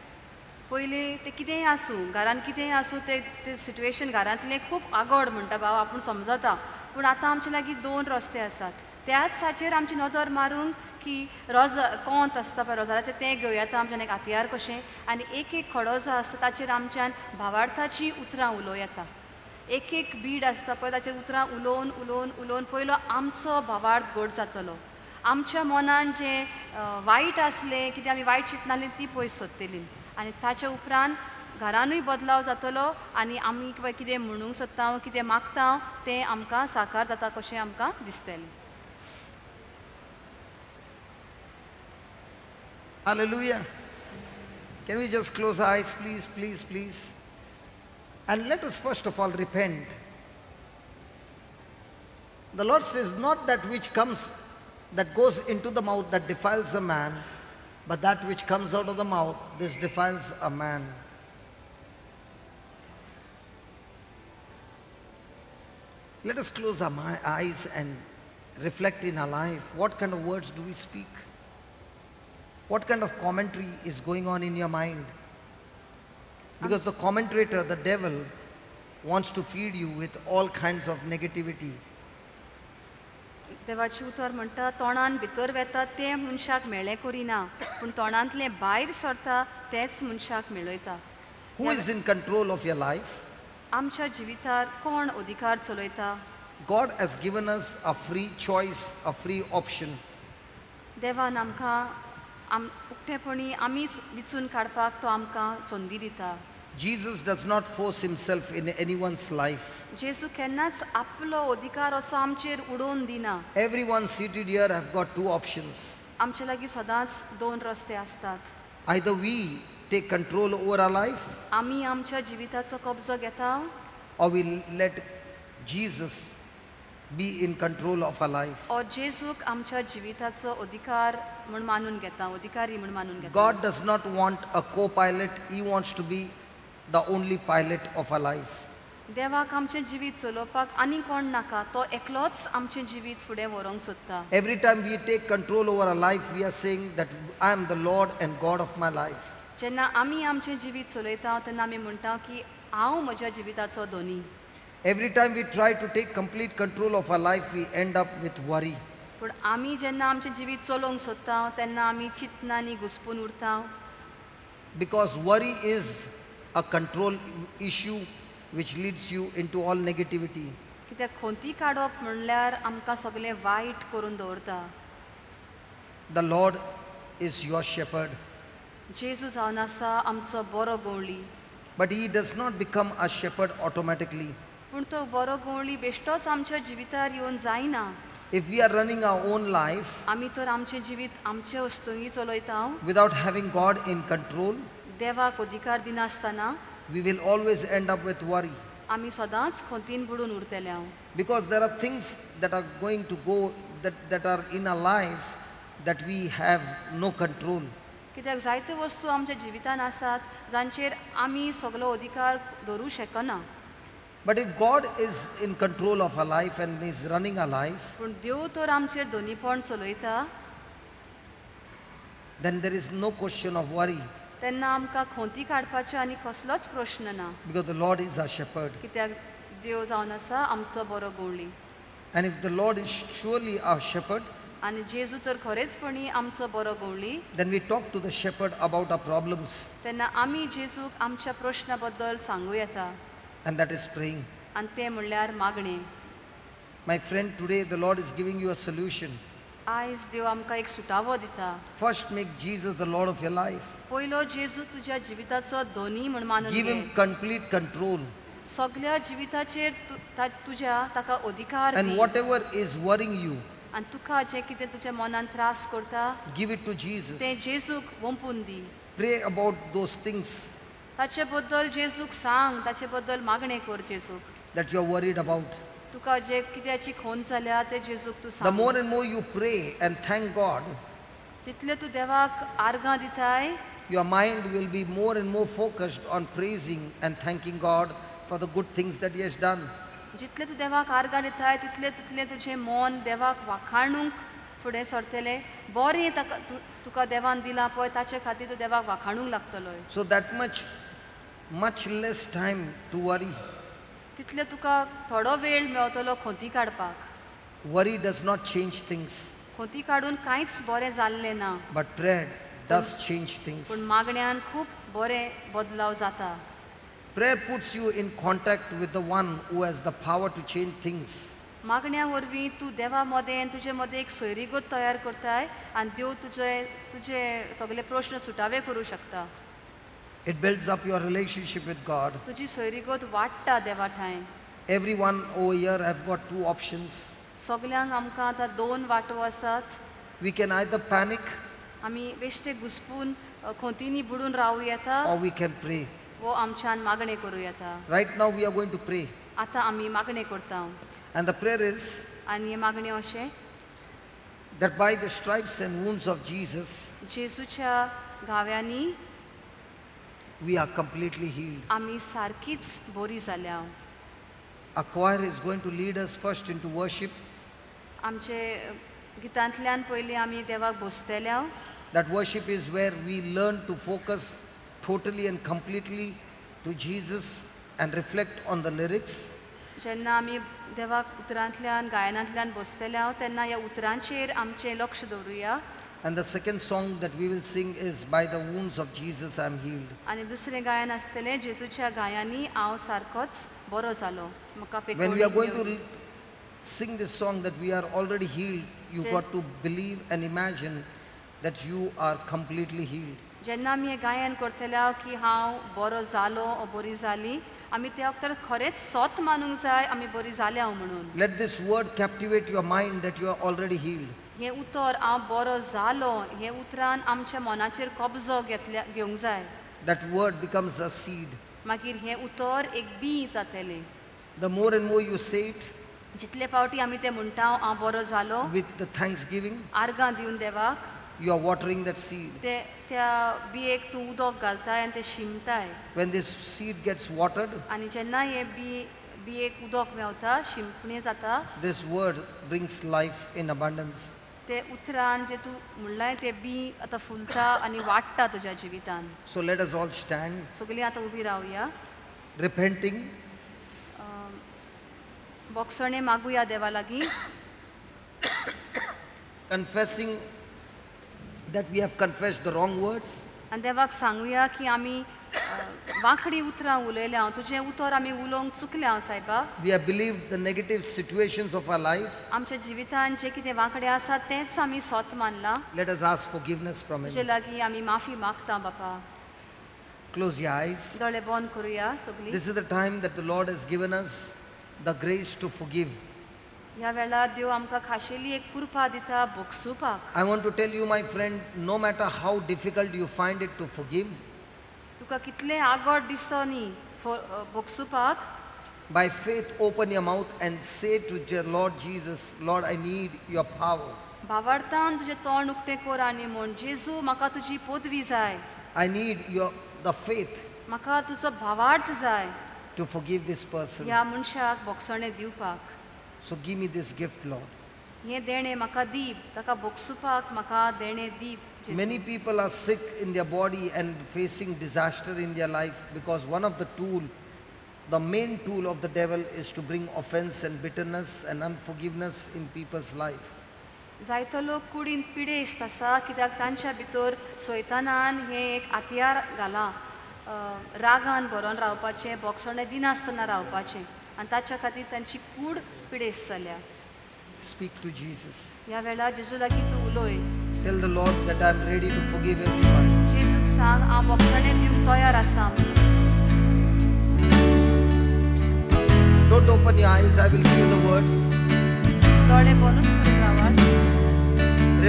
पयलीं तें कितेंय आसूं घरान कितेंय आसूं तें तें सिट्युएशन घरांतलें खूब आगोड म्हणटा भाव आपूण समजता पूण आतां आमचे लागीं दोन रस्ते आसात त्याच हाचेर आमची नदर मारूंक की रोज कोंत आसता पळय रोजाराचें तें घेवया आतां आमच्यान एक हातयार कशें आनी एक एक खडो जो आसता ताचेर आमच्यान भावार्थाचीं उतरां उलोवं येता. एक एक बीड आसता पळय ताचेर उतरां उलोवन उलोवन उलोवन पयलो आमचो भावार्थ घट जातलो. आमच्या मनान जें वायट आसलें कितें आमी वायट चिंतनाली ती पयस सोदतली आनी ताच्या उपरांत घरानूय बदलाव जातलो आनी आमी कितें म्हणूंक सोदता कितें मागता तें आमकां साकार जाता कशें आमकां दिसतलें. Hallelujah. Can we just close our eyes, please, please, please? And let us first of all repent. The Lord says, not that which comes, that goes into the mouth that defiles a man, but that which comes out of the mouth, this defiles a man. Let us close our eyes and reflect in our life. What kind of words do we speak? What kind of commentary is going on in your mind? Because the commentator, the devil, wants to feed you with all kinds of negativity. देवाचें उतर म्हणटा तोंडान भितर वेता तें मनशाक मेळ्ळें करिना पूण तोंडांतलें भायर सरता तेंच मनशाक मेळयता. Who is in control of your life? आमच्या जिवितार कोण अधिकार चलयता? God has given us a free choice, a free option. देवान आमकां आम उक्तेपणी आमीच विचून काडपाक तो आमकां संदी दिता. Jesus does not force himself in anyone's life. जेजू केन्नाच आपलो अधिकार असो आमचेर उडोवन दिना. Everyone seated here have got two options. आमचे लागीं सदांच दोन रस्ते आसतात. Either we take control over our life, आमी आमच्या जिविताचो कब्जो घेता, or we let Jesus be in control of our life. ओ जेजूक आमच्या जिविताचो अधिकार म्हूण मानून घेता, अधिकारी म्हूण मानून घेता. God does not want a co-pilot. He wants to be the only pilot of our life. देवाक आमचें जिवीत चलोवपाक आनी कोण नाका, तो एकलोच आमचें जिवीत फुडें व्हरूंक सोदता. Every time we take control over our life, we are saying that I am the Lord and God of my life. जेन्ना आमी आमचें जिवीत चलयता तेन्ना आमी म्हणटा की हांव म्हज्या जिविताचो धनी. Every time we try to take complete control of our life, we end up with worry. पूण आमी जेन्ना आमचें जिवीत चलोवंक सोदता तेन्ना आमी चिंतनांनी घुसपून उरता. Because worry is a control issue which leads you into all negativity. कित्याक खोंती काडप म्हणल्यार आमकां सगळें वायट करून दवरता. The Lord is your shepherd. जेजू जावन आसा आमचो बरो गवळी. But he does not become a shepherd automatically. पूण तो बरो गवळी बेश्टोच आमच्या जिवितार येवन जायना. If we are running our own life, आमी तर आमचें जिवीत आमचे वस्तूंनी चलयता, without having God in control, देवाक अधिकार दिनासतना, we will always end up with worry. आमी सदांच खोंतीन बुडून उरतले. Because there are things that are going to go that are in our life that we have no control. कित्याक जायत्यो वस्तू आमच्या जिवितान आसात जांचेर आमी सगलो अधिकार धरूं शकना. But if God is in control of our life and is running our life, पूण देव तर आमचेर दोनीपण चलयता, then there is no question of worry. तेन्ना आमकां खोंती काडपाचो आनी कसलोच प्रश्न ना. Because the Lord is our shepherd. कित्याक देव जावन आसा आमचो बरो गवळी. And if the Lord is surely our shepherd, आनी जेजू तर खरेंचपणी आमचो बरो गवळी, then we talk to the shepherd about our problems. तेन्ना आमी जेजूक आमच्या प्रश्ना बद्दल सांगू येता. And that is praying. आनी तें म्हणल्यार मागणें. My friend, today the Lord is giving you a solution. आयज देव आमकां एक सुटावो दिता. First, make Jesus the Lord of your life. पयलो जेजू तुज्या जिविताचो धनी म्हूण मानून Give घे. him complete control. सगळ्या जिविताचेर तुज्या ताका अधिकार And the. whatever is worrying you, आनी तुका जें कितें तुज्या मनान त्रास करता, give it to Jesus. तें जेजूक वंपून दी. Pray about those things ताचे बद्दल जेजूक सांग, ताचे बद्दल मागणें कर जेजूक. that you are worried about. तुका जे कित्याची खोन जाल्या तें जेजूक तूं The सांग. more and more you pray and thank God, जितलें तूं देवाक आर्गां दिताय, your mind will be more and more focused on praising and thanking God for the good things that He has done. जितलें तूं देवाक आर्गां दिताय तितलें तितलें तुजें मन देवाक वाखाणूंक फुडें सरतलें. बरें ताका तुका देवान दिलां पळय ताचे खातीर तूं देवाक वाखाणूंक लागतलो. So that much less time to worry. तितलें तुका थोडो वेळ मेवतलो खोंती काडपाक. Worry does not change things. खोंती काडून कांयच बरें जाल्लें ना. But prayer does change things. पूण मागण्यान खूब बरें बदलाव जाता. Prayer puts you in contact with the one who has the power to change things. मागण्या वरवीं तूं देवा मदें तुजे मदें एक सोयरीगत तयार करताय आनी देव तुजे सगळे प्रश्न सुटावे करूं शकता. It builds up your relationship with God. तुजी सोयरीगत वाडटा देवा ठांय. Everyone over here have got two options. सगल्यांक आमकां आतां दोन वाटो आसात. We can either panic आमी बेश्टे घुसपून खोंतींनी बुडून रावूं येता, or we can pray. वो आमच्यान मागणें करूं येता. Right now we are going to pray. आतां आमी मागणें करता. And the prayer is आनी हें मागणें अशें that by the stripes and wounds of Jesus, जेजूच्या घाव्यांनी we are completely healed. आमी सारकीच बरी जाल्या. Our choir is going to lead us first into worship. आमचे गितांतल्यान पयलीं आमी देवाक बसतल्या. That worship is where we learn to focus totally and completely to Jesus and reflect on the lyrics. जेन्ना आमी देवाक उतरांतल्यान गायनांतल्यान बसतल्या तेन्ना ह्या उतरांचेर आमचें लक्ष दवरुया. And the second song that we will sing is By the Wounds of Jesus I Am Healed. आनी दुसरें गायन आसतलें जेजूच्या गायांनी हांव सारकोच बरो जालो म्हाका When we are पेकोवणी going to मेवली. Sing this song that we are already healed, you got to believe and imagine that you are completely healed. जेन्ना आमी हें गायन करतले की हांव बरो जालो ओ बरी जाली आमी त्या वखदार खरेंच सोत मानूंक जाय आमी बरी जाल्या हांव म्हणून. Let this word captivate your mind that you are already healed. हें उतर हांव बरो जालो हें उतरान आमच्या मनाचेर कब्जो घेतल्या घेवंक जाय. That word becomes a seed. मागीर हें उतर एक बीं जातलें. The more and more you say it जितले फावटी आमी तें म्हणटा हांव बरो जालो with the thanksgiving, आर्गां दिवन देवाक you are watering that seed. ते त्या बियेक तूं उदक घालताय आनी तें शिंपताय. When this seed gets watered, आनी जेन्ना हें बी बियेक उदक मेवता शिंपणी जाता this word brings life in abundance. ते उतरान जे तूं म्हणलाय तें बी आतां फुलता आनी वाडटा तुज्या जिवितान. So let us all stand, सगळीं आतां उबी रावया repenting, बोगसणें मागुया देवा लागीं confessing that we have confessed the wrong words, आनी देवाक सांगुया की आमी वांकडी उतरां उलयल्या तुजें उतर आमी उलोवंक चुकल्या सायबा. We have believed the negative situations of our life. आमच्या जिवितान जें कितें वांकडें आसा तेंच आमी सोत मानलां. Let us ask forgiveness from तुजे Him. लागीं आमी माफी मागता बापा. Close your eyes. दोळे बंद करुया सगळीं. This is the time that the Lord has given us the grace to forgive. ह्या वेळार देव आमकां खाशेली एक कृपा दिता भोगसुपाक. I want to tell you, my friend, no matter how difficult you find it to forgive, तुका कितलें आगोट दिसो न्ही भोगसुपाक by faith open your mouth and say to the Lord Jesus, Lord, I need your power. भावार्थान तुजें तोंड उक्तें कर आनी म्हण जेजू म्हाका तुजी पदवी जाय. I need your the faith म्हाका तुजो भावार्थ जाय to forgive this person. ह्या मनशाक भोगसणें दिवपाक. So give me this gift, Lord. हें देणें म्हाका दी ताका भोगसुपाक म्हाका देणें दी जेजू. Many people are sick in their body and facing disaster in their life because one of the tool, the main tool of the devil is to bring offense and bitterness and unforgiveness in people's life. जायतो लोक कुडीन पिडेस्त आसा कित्याक तांच्या भितर सैतानान हें एक हातयार घालां रागान भरोन रावपाचें भोगसणें दिनासतना रावपाचें आनी ताच्या खातीर तांची कूड पिडेस्त जाल्या. Speak to Jesus. ह्या वेळार जेजू लागीं तूं उलय. Tell the Lord that I am ready to forgive everyone. जेजूक सांग हांव भोगसणें दिवंक तयार आसा म्हणून. Don't open your eyes, I will give you the words. दोळे बंदूच करून रावात.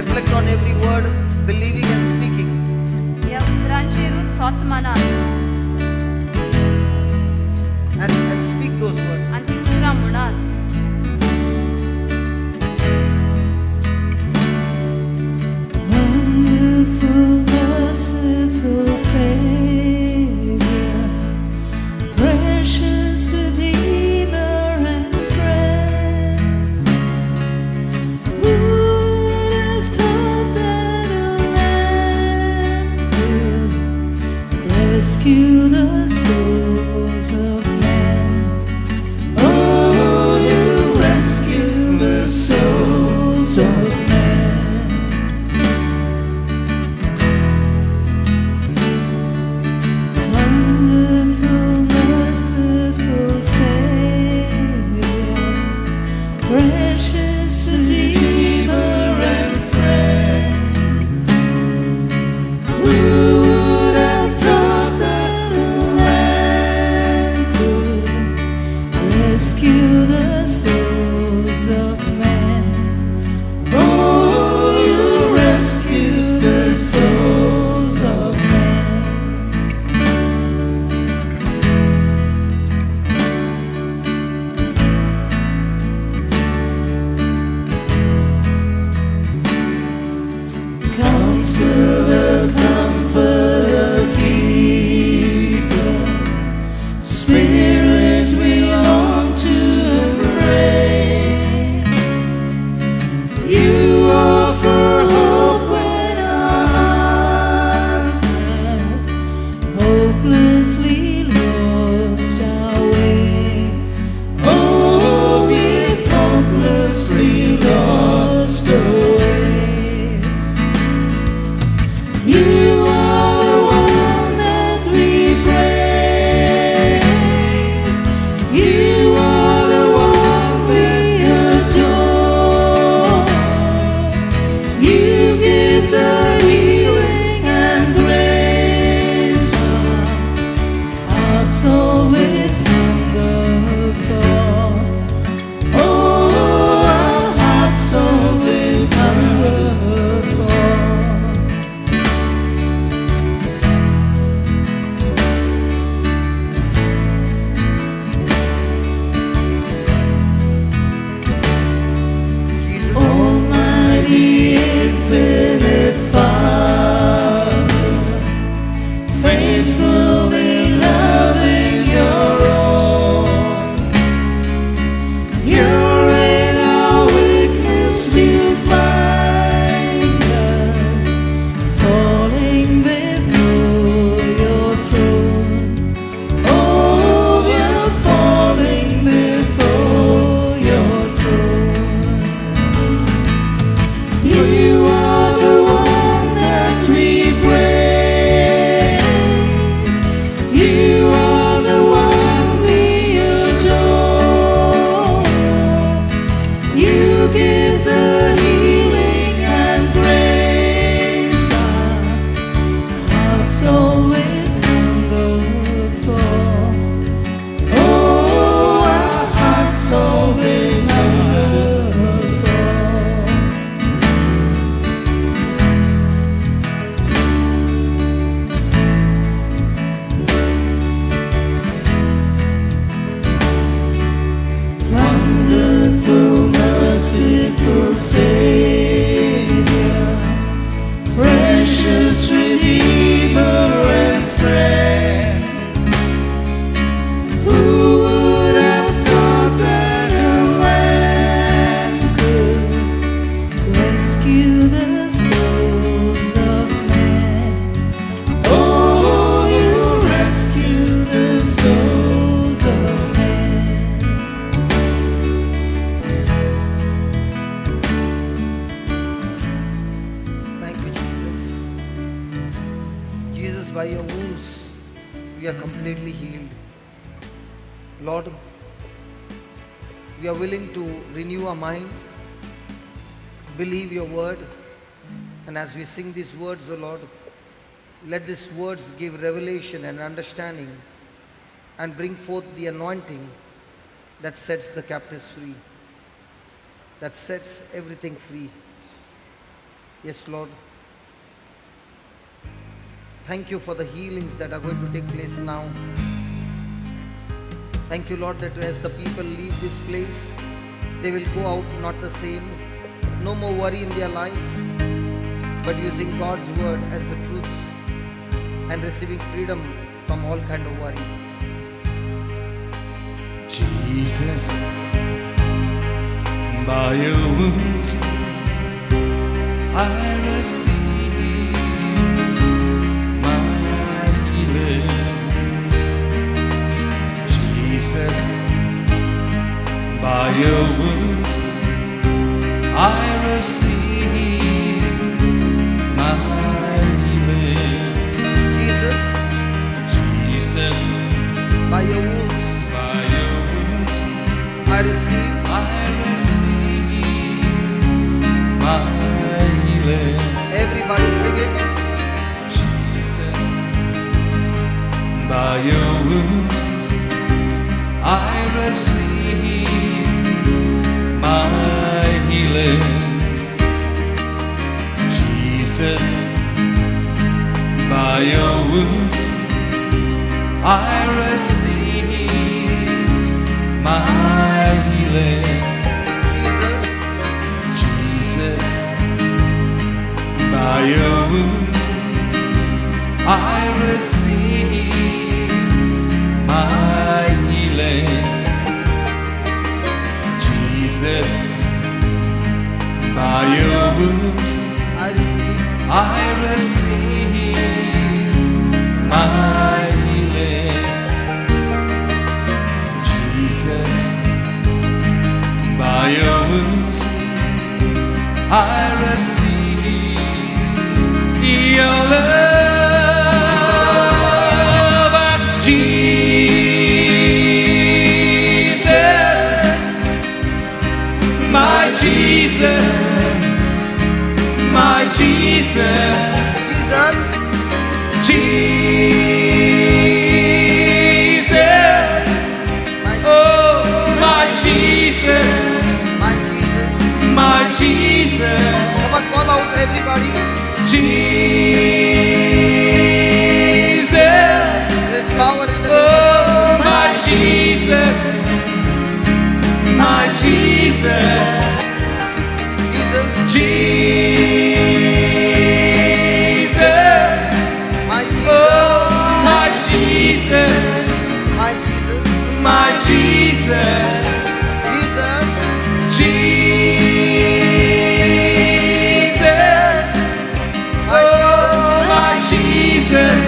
Reflect on every word, believing and speaking. ह्या उतरांचेरूच सोत मानात And speak those words. आनी ती उतरां म्हणात. Wonderful, merciful Savior, precious Redeemer and friend, who would have thought that a lamb could rescue the souls of men? Oh, he'll rescue the souls of men. Wonderful, merciful Savior, precious Redeemer and friend, who would have thought that a lamb It is by your wounds we are completely healed. Lord, we are willing to renew our mind, believe your word, and as we sing these words, O Lord, let these words give revelation and understanding and bring forth the anointing that sets the captives free, that sets everything free. Yes, Lord. Thank you for the healings that are going to take place now. Thank you, Lord, that as the people leave this place, they will go out not the same, no more worry in their life, but using God's word as the truth and receiving freedom from all kind of worry. Jesus, by your wounds I receive my healing. Jesus, by your wounds I receive my healing. Jesus, Jesus, by your wounds by your wounds I receive I receive my healing. Everybody sing it. Jesus, by your wounds I receive my healing. Jesus, by your wounds I receive my healing. Jesus, Jesus, by your wounds I receive my healing. Jesus, by your wounds I receive I receive my healing. Jesus, by your wounds I receive your love. Jesus, my Jesus, my Jesus. Jesus, Jesus, my, oh my Jesus, my Jesus. my Jesus, Come on, call out everybody. Jesus, There's power in the name of oh my Jesus, my Jesus, Jesus. Jesus, My Jesus, oh my Jesus, my Jesus, my Jesus. Jesus, Jesus, my oh my Jesus,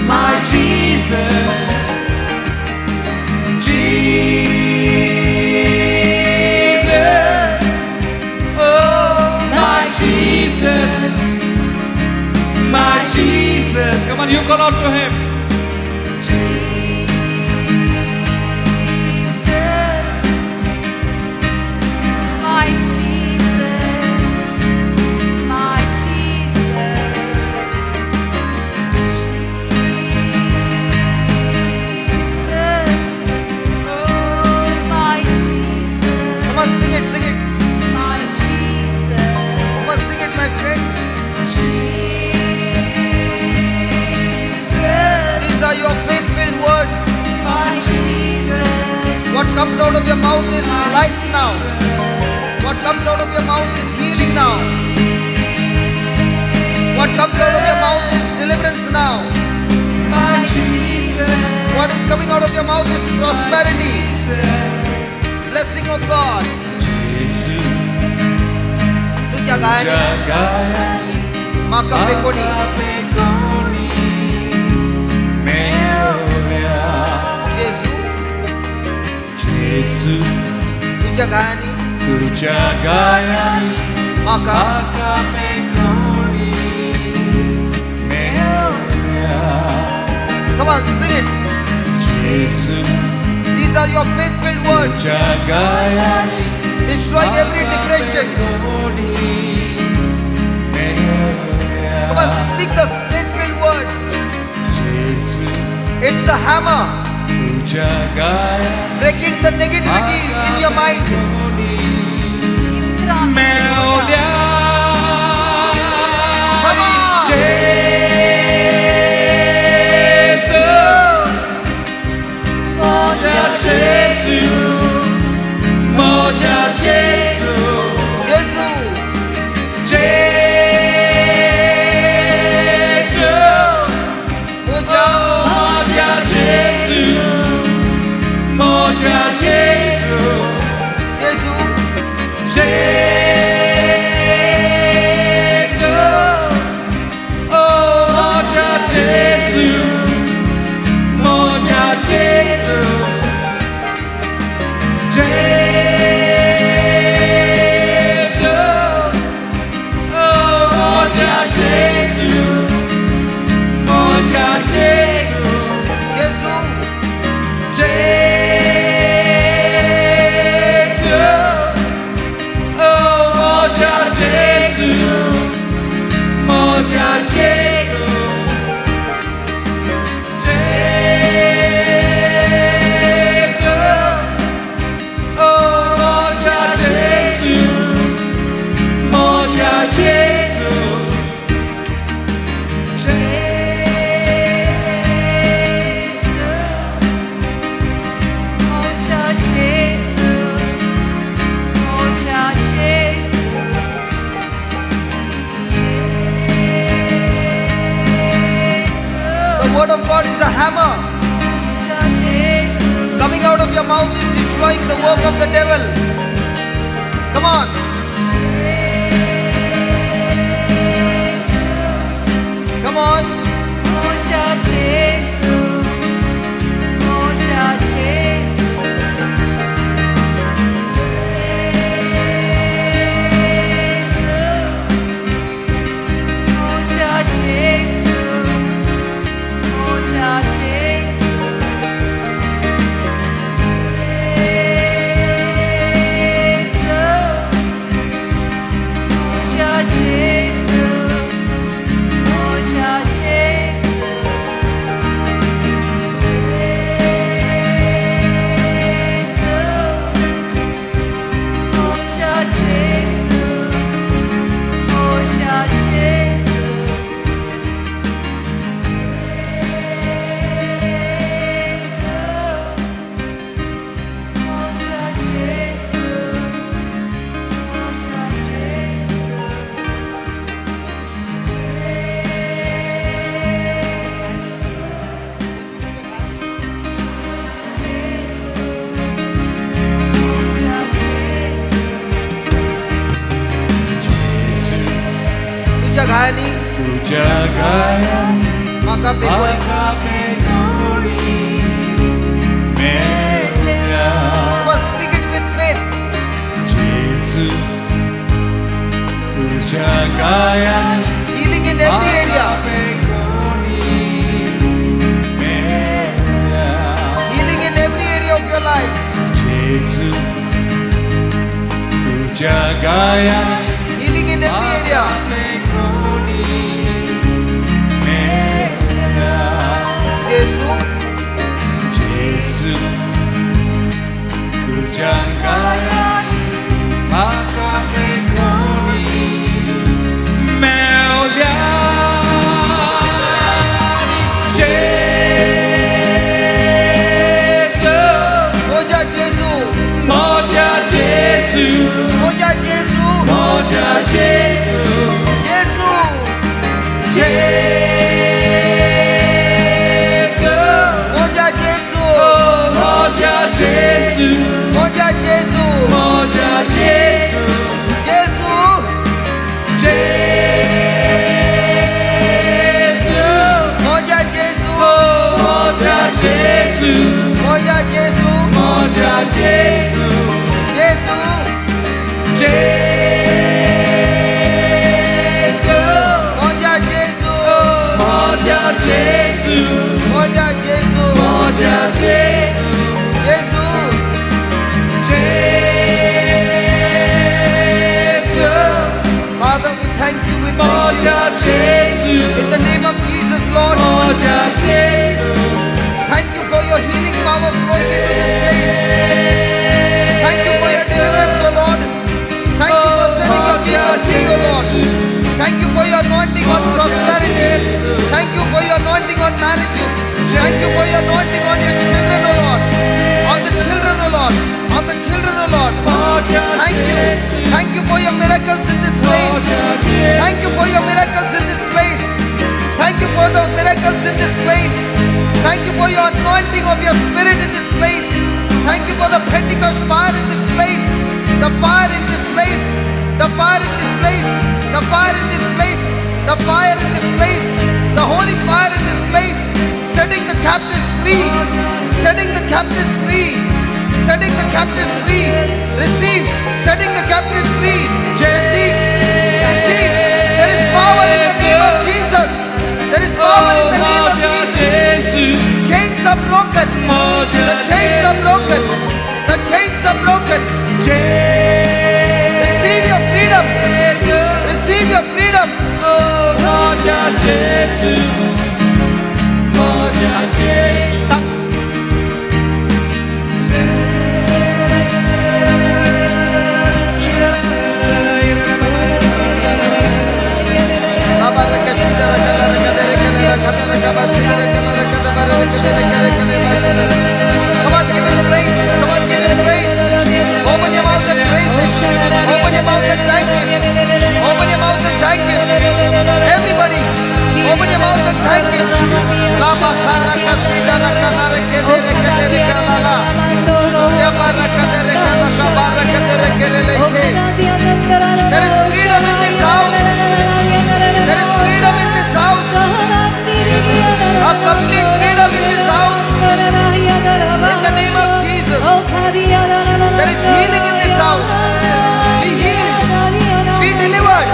my Jesus, Jesus, oh my Jesus, my Jesus. Come on, you call out to him. Jesus, my Jesus, my Jesus, Jesus, oh my Jesus, Come on, sing it, sing it. my Jesus, Come on, sing it, my friend. Jesus, These are your faith-filled words. my Jesus, What comes out of your mouth is life now. What comes out of your mouth is healing now. What comes out of your mouth is deliverance now. My Jesus, What is coming out of your mouth is prosperity, blessing of God. Jesu, तुझ्या गायाने तुझ्या म्हाका पेकोणी पेकोणी मेवल्या. जेजू जेजू तुझ्या घायांनी तुझ्या घायांनी म्हाका म्हाका पेकोणी मेवल्या. जेजू These are your faith-filled words, तुज्या गायांनी destroying every depression. Come on, speak the faith-filled words. जेजू It's a hammer तुज्या गायांनी breaking the negativity in your mind. ही उतरां आमी मेवल्या Come on. जेजू म्हज्या जेजू म्हज्या जेजू Jesu, जेजू Moja, म्हज्या जेजू म्हज्या जेजू Jesu, जेजू ओ म्हज्या जेजू म्हज्या जेजू जेजू ओ म्हज्या जेजू म्हज्या जेजू Jesu, जेजू ओ म्हज्या जेजू म्हज्या जेजू जेजू ओ म्हज्या जेजू म्हज्या जेजू जेजू, म्हज्या जेजू, म्हज्या जेजू, The word of God is a hammer. म्हज्या जेजू, Coming out of your mouth is destroying the work of the devil. Come on. Come on. म्हज्या जेजू, म्हज्या जेजू, जेजू, म्हज्या जेजू, म्हज्या जेजू, जेजू, म्हज्या जेजू, म्हज्या जेजू. जेजू, म्हज्या जेजू, म्हज्या जेजू. जेजू, म्हज्या जेजू, म्हज्या जेजू. जेजू तुझ्या गायांनी तुज्या गायांनी म्हाका पेटोळी म्हाका पेटोळी मेवल्या Come on, speak it with faith. जेजू तुज्या गायांनी Healing in every area. म्हाका पेटोळी मेवल्या Healing in every area of your life. जेजू तुज्या गायांनी Healing in every area. म्हाका पेटोळी मेवल्या Jesu, जेजू तुज्या गायांनी म्हाका पेटोळी मेवल्या जेजू म्हज्या जेजू, म्हज्या जेजू म्हज्या जेजू, म्हज्या जेजू जेजू, जेजू म्हज्या जेजू, म्हज्या जेजू म्हज्या जेजू, म्हज्या जेजू जेजू, जेजू म्हज्या जेजू, म्हज्या जेजू म्हज्या जेजू, म्हज्या जेजू जेजू, जेजू म्हज्या जेजू, म्हज्या जेजू म्हज्या जेजू, म्हज्या जेजू. thank you, we praise you. In the name of Jesus, Lord, thank you for your healing power flowing into this place. Thank you for your deliverance, O Lord. Thank you for setting your people free, O Lord. Thank you for your anointing on prosperity. Thank you for your anointing on marriages. Thank you for your anointing on your children, O Lord. On the children, O Lord. On the children, O Lord. Thank you. Thank you for your miracles in this place. Thank you for your miracles in this place. Thank you for the miracles in this place. Thank you for your anointing of your spirit in this place. Thank you for the Pentecost fire in this place. The fire in this place. The fire in this place. The fire in this place. The fire in this place. The holy fire in this place. Setting the captives free. Setting the captives free. Setting the captives free. Receive. Setting the captives free. Receive. Receive. There is power in the name of Jesus. There is power in the name of Jesus. Chains are broken. The chains are broken. The chains are broken. Receive your freedom. Receive your freedom. Tongues. Come on, give him praise. Come on, give him praise. Open your mouth and praise him. Open your mouth and thank him. Open your mouth and thank him. Everybody, open your mouth and thank him. Lama karaka sidara kanare kedere kedere kanala. Yamara kadere kanaka bara kadere kerele ke. There is freedom in this house. There is freedom in this house. A complete freedom in this house. In the name of Jesus. There is healing in this house. Be healed. Be delivered.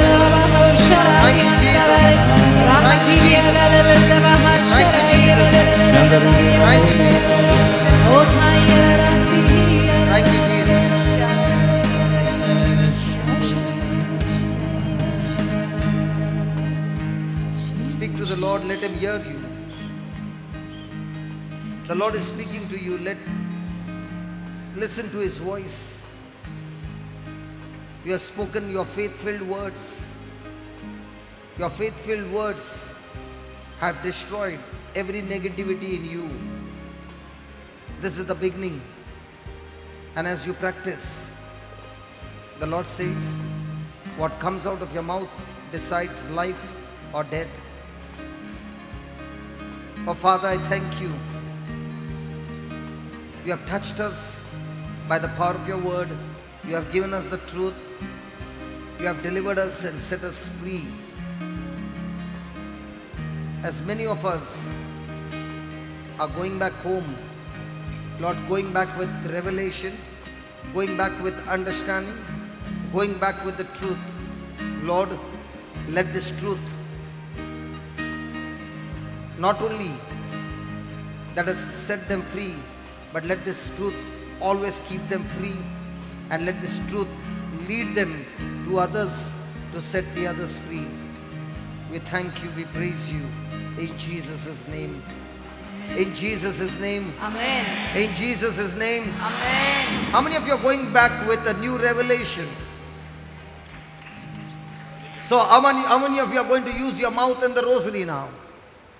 Thank you, Jesus. Thank you, Jesus. Thank you, Jesus. Thank you, Jesus. Thank you, Jesus. Speak to the Lord, let him hear you. The Lord is speaking to you. Listen to his voice. You have spoken your faith-filled words. Your faith-filled words have destroyed every negativity in you. This is the beginning. And as you practice, the Lord says, what comes out of your mouth decides life or death. Oh Father, I thank you. You have touched us by the power of your word. You have given us the truth. You have delivered us and set us free. As many of us are going back home, Lord, going back with revelation, going back with understanding, going back with the truth. Lord, let this truth not only that has set them free, but let this truth always keep them free, and let this truth lead them to others to set the others free. We thank you, we praise you in Jesus' name. In Jesus' name. Amen. In Jesus' name. Amen. How many of you are going back with a new revelation? So how many of you are going to use your mouth and the rosary now?